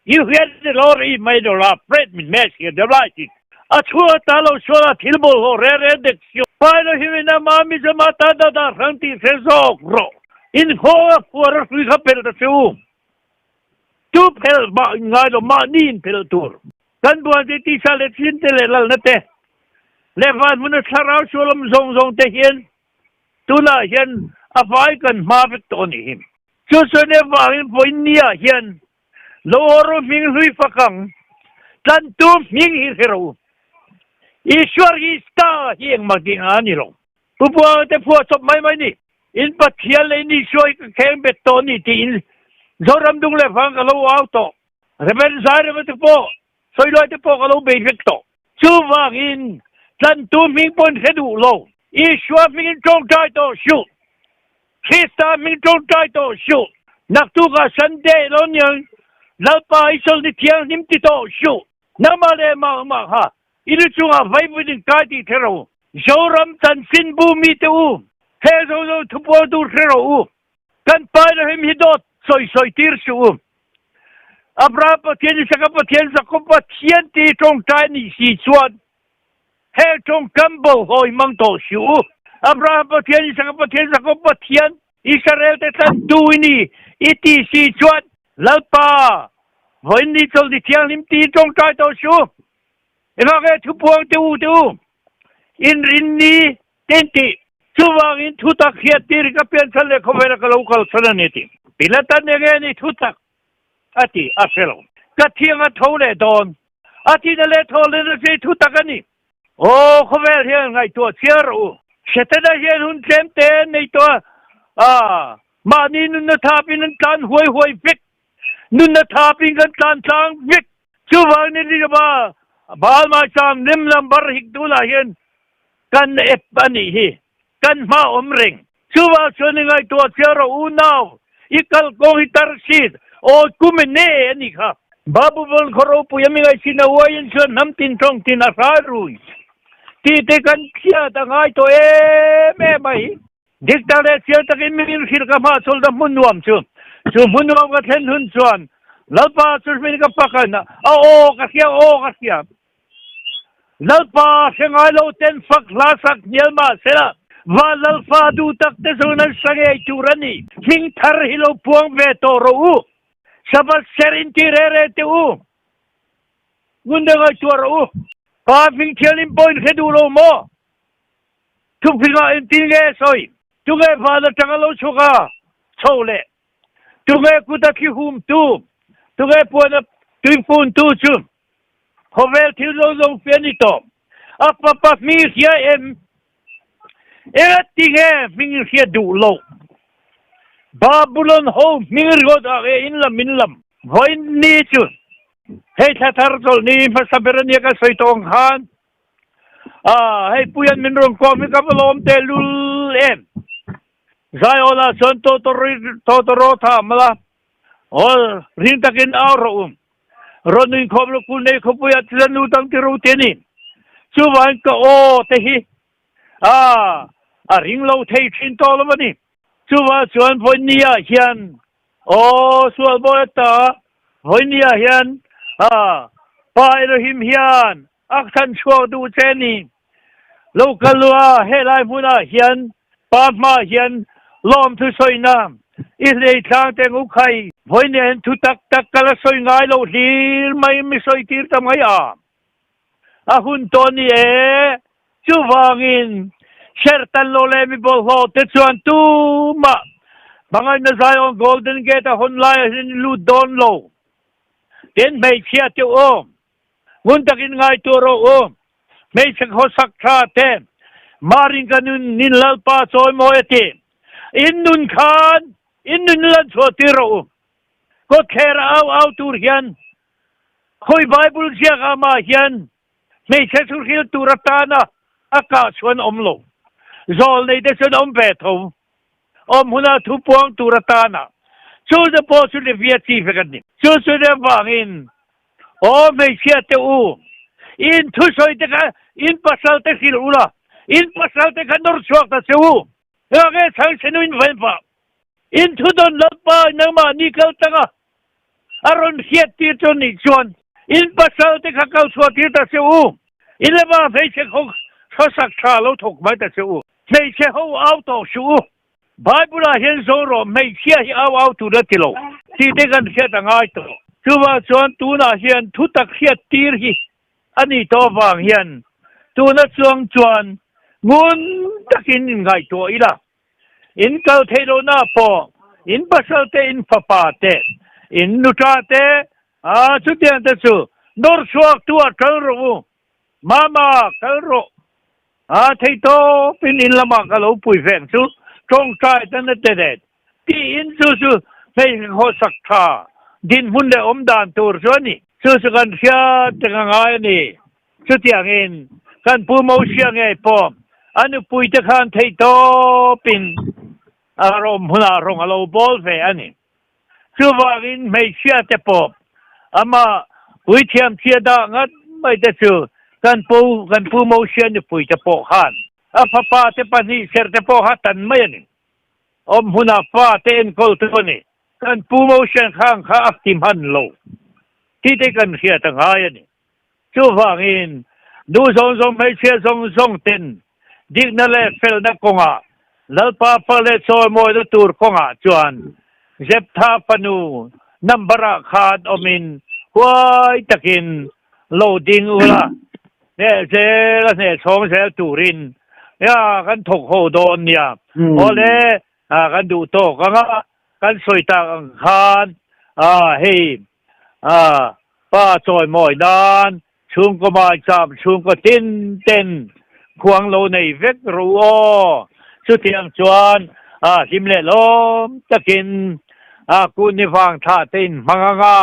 You hear the Lord i mai do la pret min me si de lai ti. A chu ta lo sho la thil bol ho re re dek sio. Pai lo hi na ma mi ma ta da da rang ti se zo ro. In ho a fuar hrui kha pel ta chu. Tu pel ma ngai lo ma nin pel tur. Kan buan te ti sa le chin te le lal na te. Le van mun a thlarau sualam zong zong te hian tunah hian a vai kan hma vek tawh a nih hi. Chu chuan evangin vawiin ni ah hian lo ro hming hlui fak ang, tlantu hming hi hre rawh u. Isua Krista hi engmah tih a ni lo. Pu Buanga te phuah chawp mai mai ni. In Pathian leh in Isua hi ka kheng bet tawh a ni tiin Zoram dung leh vang ka lo au tawh. Reverend Zairema te pawh sawiluai te pawh ka lo bei vek tawh. Chuvangin tlantu hming pawhin hre duh lo. Isua hmingin tawngtai tawh suh. Krista hming tawngtai tawh suh. Naktukah Sunday lo niang Lalpa i chawlh ni thianghlim ti tawh suh. Nangmah leh mah kha i lu chungah vaivut in kai ti hre rawh u. Zoram chanchinbu mite u, he zozo thupuangtu hre rawh u. Kan Pa Elohim hi dawt sawi sawi tir suh u. Abraham Pathian, Isaka Pathian, Jakob Pathian ti tawngtai nih si chuan he tawngkam bo hawi hmang tawh suh u. Abraham Pathian, Isaka Pathian, Jakob Pathian, Israel te tlantu i ni i ti si chuan Lalpa vawiin ni chawlhni thianghlim ti tawngtai tawh suh u. Engah nge thupuang te u te u inrin ni Tin ti, Chuvangin thutak hian tir ka pianchhan leh khawvela ka lo kalsan a ni ti. Pilatan eng nge ni thutak? a ti a hre lo. Ka thiang a tho leh dawn. A thihna leh thaw lehna chu i thutak a ni. Aw, khawvel hian ngaihtuah chiar rawh u. Setana hian hun tlem te nei tawh a, mahni nunna thapin an tlan huai huai vek. Nunna thapin kan tlan tlang vek. Chuvangin ni lova Baal Maicham lim lam bar hik tunah hian kan ep a nih hi. Kan hma awm reng. Chuvang chuan i ngaihtuah chiah rawh unau, i kalkawng hi Tarsis, awi kum e ne a nih kha. Babulon khaw ropui a mi ngaihsin a uaiin chuan hnam tin tawng tin a hrai rui tih te kan hriat a ngai tawh em em a hi. Dik tak leh chiang takin min hrilh ka hmah chawlhna hmun nuam chu. Chu hmun nuam ka thlen hun chuan Lalpa chu hmin ka pak a, a aw ka hria, aw ka hria. Lalpa hre ngai lo ten fak hla sak hnial mah sela, van Lalfa duh tak te chu nan hre ngei tur a ni. Hming thar hi lo puang ve tawh rawh u. Sabbath ser in ti re re teh u. Ngun deuh ngaihtuah rawh u. Pa hming thianghlim pawh in hre duh lo maw? Thupfingah engtin nge sawi? Tunge van atanga lo chhuak a chho leh? Tunge kut a thli humtu? Tunge puan a tuifuntu chu? Khawvel thil zawng zawng fi a ni tawh. A fapa hming i hria em? Engati nge hming i hria duh loh? Babulon ho hming ringawt ah nge in lam in lam? Vawiin ni chu hei thla thar chawlhni hmasa ber ania ka sawi tawh ang khan Ah, hei puian min rawn kawm hi ka va lawm teh lul em. Zion-ah chuan tawtawraw tha mala aw ring takin au rawh u. Rawn inkhawm lo kul nei khawpuiah thil an lut ang ti ro te ni. Chuvangin ka aw te hi ah a ring lo thei thin tawh lo a ni. Chuvang chuan vawinia hian Aw sual bawi ata vawinia hian ah Pa Elohim hian a khan chhuak duh che ni. Lo kal lu a helai hmunah hian Pa hmaah hian lawmthu sawina i hlei tlang teng u khai. Vawinia hian thu tak tak ka la sawi ngai lo hlir mai mi sawi tir ta mai a. A hun tawh ni e. Chuvangin Shertan lo leh mi bawlhhlawh te chuan tumah hmangaihna Zion Golden Gate a hawn laiah hian in lut dawn lo. Tin hmeichhia te u, ngun takin ngaihtuah rawh u. Hmeichhe khawsak tha te, Marin ka nun nin Lalpa chawimawi a ti. In nun khan in nun lan chhuah tir rawh u. Kawtthler a au au tur hian Khawi Bible ziak ah mah hian hmeichhe thu hril tur atana a kah chuan awm lo. Zawl nei te chuan awm ve tho. Awm huna thu puang tur atana chu te pawh chu Levia chi vek an ni. Chu chu te avangin aw hmeichhia te u, in thusawi te kha in pasal te hrilh ula, in pasal te kha nawr chhuak ta che u. Engah nge chhangchhe nu in vain pah? In thudawn Lalpa nangmah ni kal tang a. A rawn hriat tir chu nih chuan in pasal te kha kal chhuah tir ta che u. In lama hmeichhe khaw hrasak tha lo thawk mai ta che u. Hmeichhe ho au tawh suh u. Bible ah hian zo rawh hmeichhia hi au au tur a ti lo tih te kan hriat a ngai tawh. Chuvang chuan tunah hian thutak hriat tir hi a nih tawh avang hian tuna chuang chuan ngun takin inngaihtuah ila. In kal theih lohna pawh in pasal te, in fapa te, in nuṭa te, aa chutiang te chu nawr chhuak tu ah kal rawh u. Mama, kal rawh. Aa thei tawpin in lamah ka lo pui veng chu tawngtai ta na te nen tiin chu chu hmeichhe khawsak tha dinhmun leh awm dan tur chu a ni. Chu chu kan hriat reng a ngai a ni. Chutiangin kan Pu Mosia ngei pawh a nupuite khan thei tawpin a rawm hunah rawng a lo bawl ve a ni. Chuvangin hmeichhia te pawh amah puithiam chhia dah ngat mai te chu kan pu kan pu Mosia nupui te pawh khan a fapa te pahnih serh te pawh kha tan mai a ni. Awm hmunah fa te enkawl tu a ni. Kan pu Mosia khang kha a ti hman lo tih te kan hriat a ngai a ni. Chuvangin nu zawng zawng hmeichhia zawng zawng ten dikna leh felna kawngah Lalpa fa leh chawimawina tur kawngah chuan Jeptha fanu number-ah khan awmin huai takin lo ding ula, hneh zel a hneh chhawng zel turin ya kan thawk ho dawn nia. Awle, kan duh tawk ang a, kan sawi tak ang khan hei pa chawimawi nan Chhungkaw maicham chhungkaw tin ten khuang lo nei vek ru aw. Chutiang chuan a hlim leh lawm takin a kun i vang thla te in hmang ang a,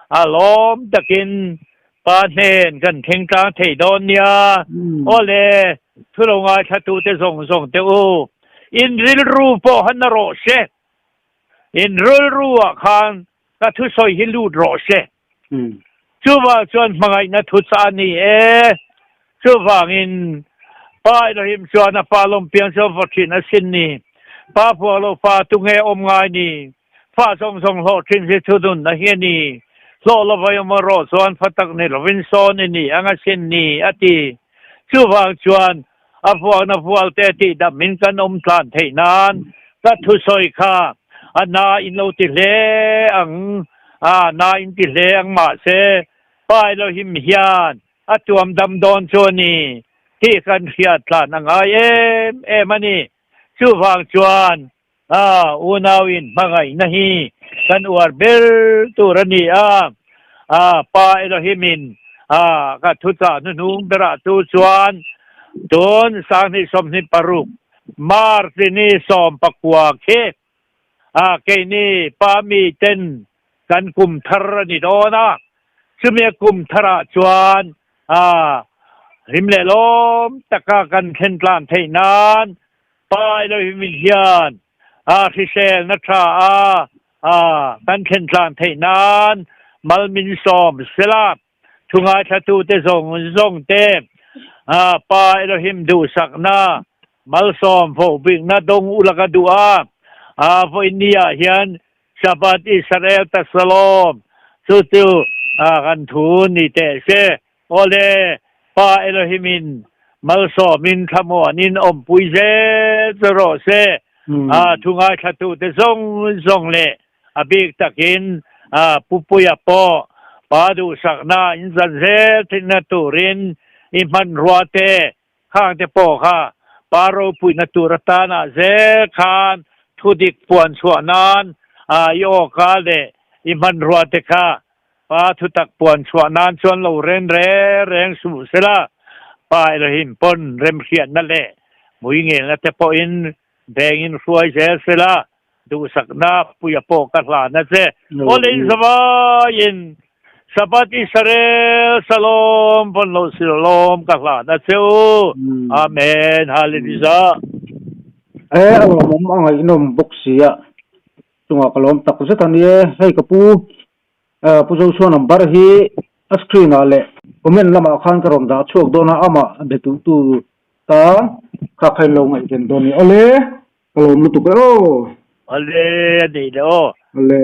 a lawm takin pa hnen kan thleng tlang thei dawn nia. Aw le, thu lo ngaithla tu te zawng zawng te u, in rilru pawh han na rawh se. In rilru ah khan ka thusawi hi lut rawh se. Chuvang chuan hmangaihna thu chah a ni e. Chuvangin Pa Elohim chuan a fa lawmpiang chu a vaw thin a sin ni. Pa phuak lo fa tu nge awm ngai ni? Fa zawng zawng hlawh thin hi thu nun a hi a ni. Hlawh lo vai awm erawh chuan fa tak ni lovin sawn i ni ang a sin ni, a ti. Chuvang chuan a vuakna vualte tihdam in kan awm tlan theih nan ka thusawi kha a na in lo ti hle ang a, na in ti hle ang mahse Pa Elohim hian a tuam dam dawn chu a ni tih kan hriat tlan a ngai em em a ni. Chuvang chuan a unau in hmangaihna hi kan uar ber tur a ni a, a Pa Elohim in a ka thuchah hnuhnung berah chu chuan tun 2026 March ni 19 khi a keini pa mi ten kan kum thar a ni dawn a, chumi a kum tharah chuan a hlim leh lawm taka kan thlen tlan theih nan Pa Elohim hian a hriselna tha a a kan thlen tlan theih nan mal min sawm sela, thu ngaithlatute zawng zawng te a Pa Elohim duhsakna malsawm vohbikna dawng ula ka duh a, a vawiin ah hian Shabbat Israel ta Shalom chu chu kan thu ni teh se. Awle, Pa Elohimin malsawmin thlamuanin awmpui zel chu rawh se. A thu ngaithlatute zawng zawng leh a bik takin Pu Puia pawh Pa duhsakna in zan zel thinna turin i hmanrua te khangte pawh kha Pa ropuina tur atana zel khan thudik puan chhuah nan i awka leh i hmanrua te kha Pa thutak puan chhuah nan chuan lo ren reng reng suh sela, Pa Elohim pawn remhriatna leh muingelna te pawhin vengin hruai zel sela, duhsakna puia pawh ka hlan a che. Aw lei zavaiin Sabbath Israel Shalom vawn lo Shalom ka hlan a che u. Amen. Hallelujah. E a lawmawm a ngaihnawm bawk sia. Chungah ka lawm tak zet a ni e. Hei ka pu, Pu Joshua number hi a screen ah leh comment lamah khan ka rawn dah chhuak dawn a, amah be duhtu tan kha kha in lo ngaihven dawn a ni. Awle, ka lawm lutuk e aw. Awle, a ni le aw. Awle.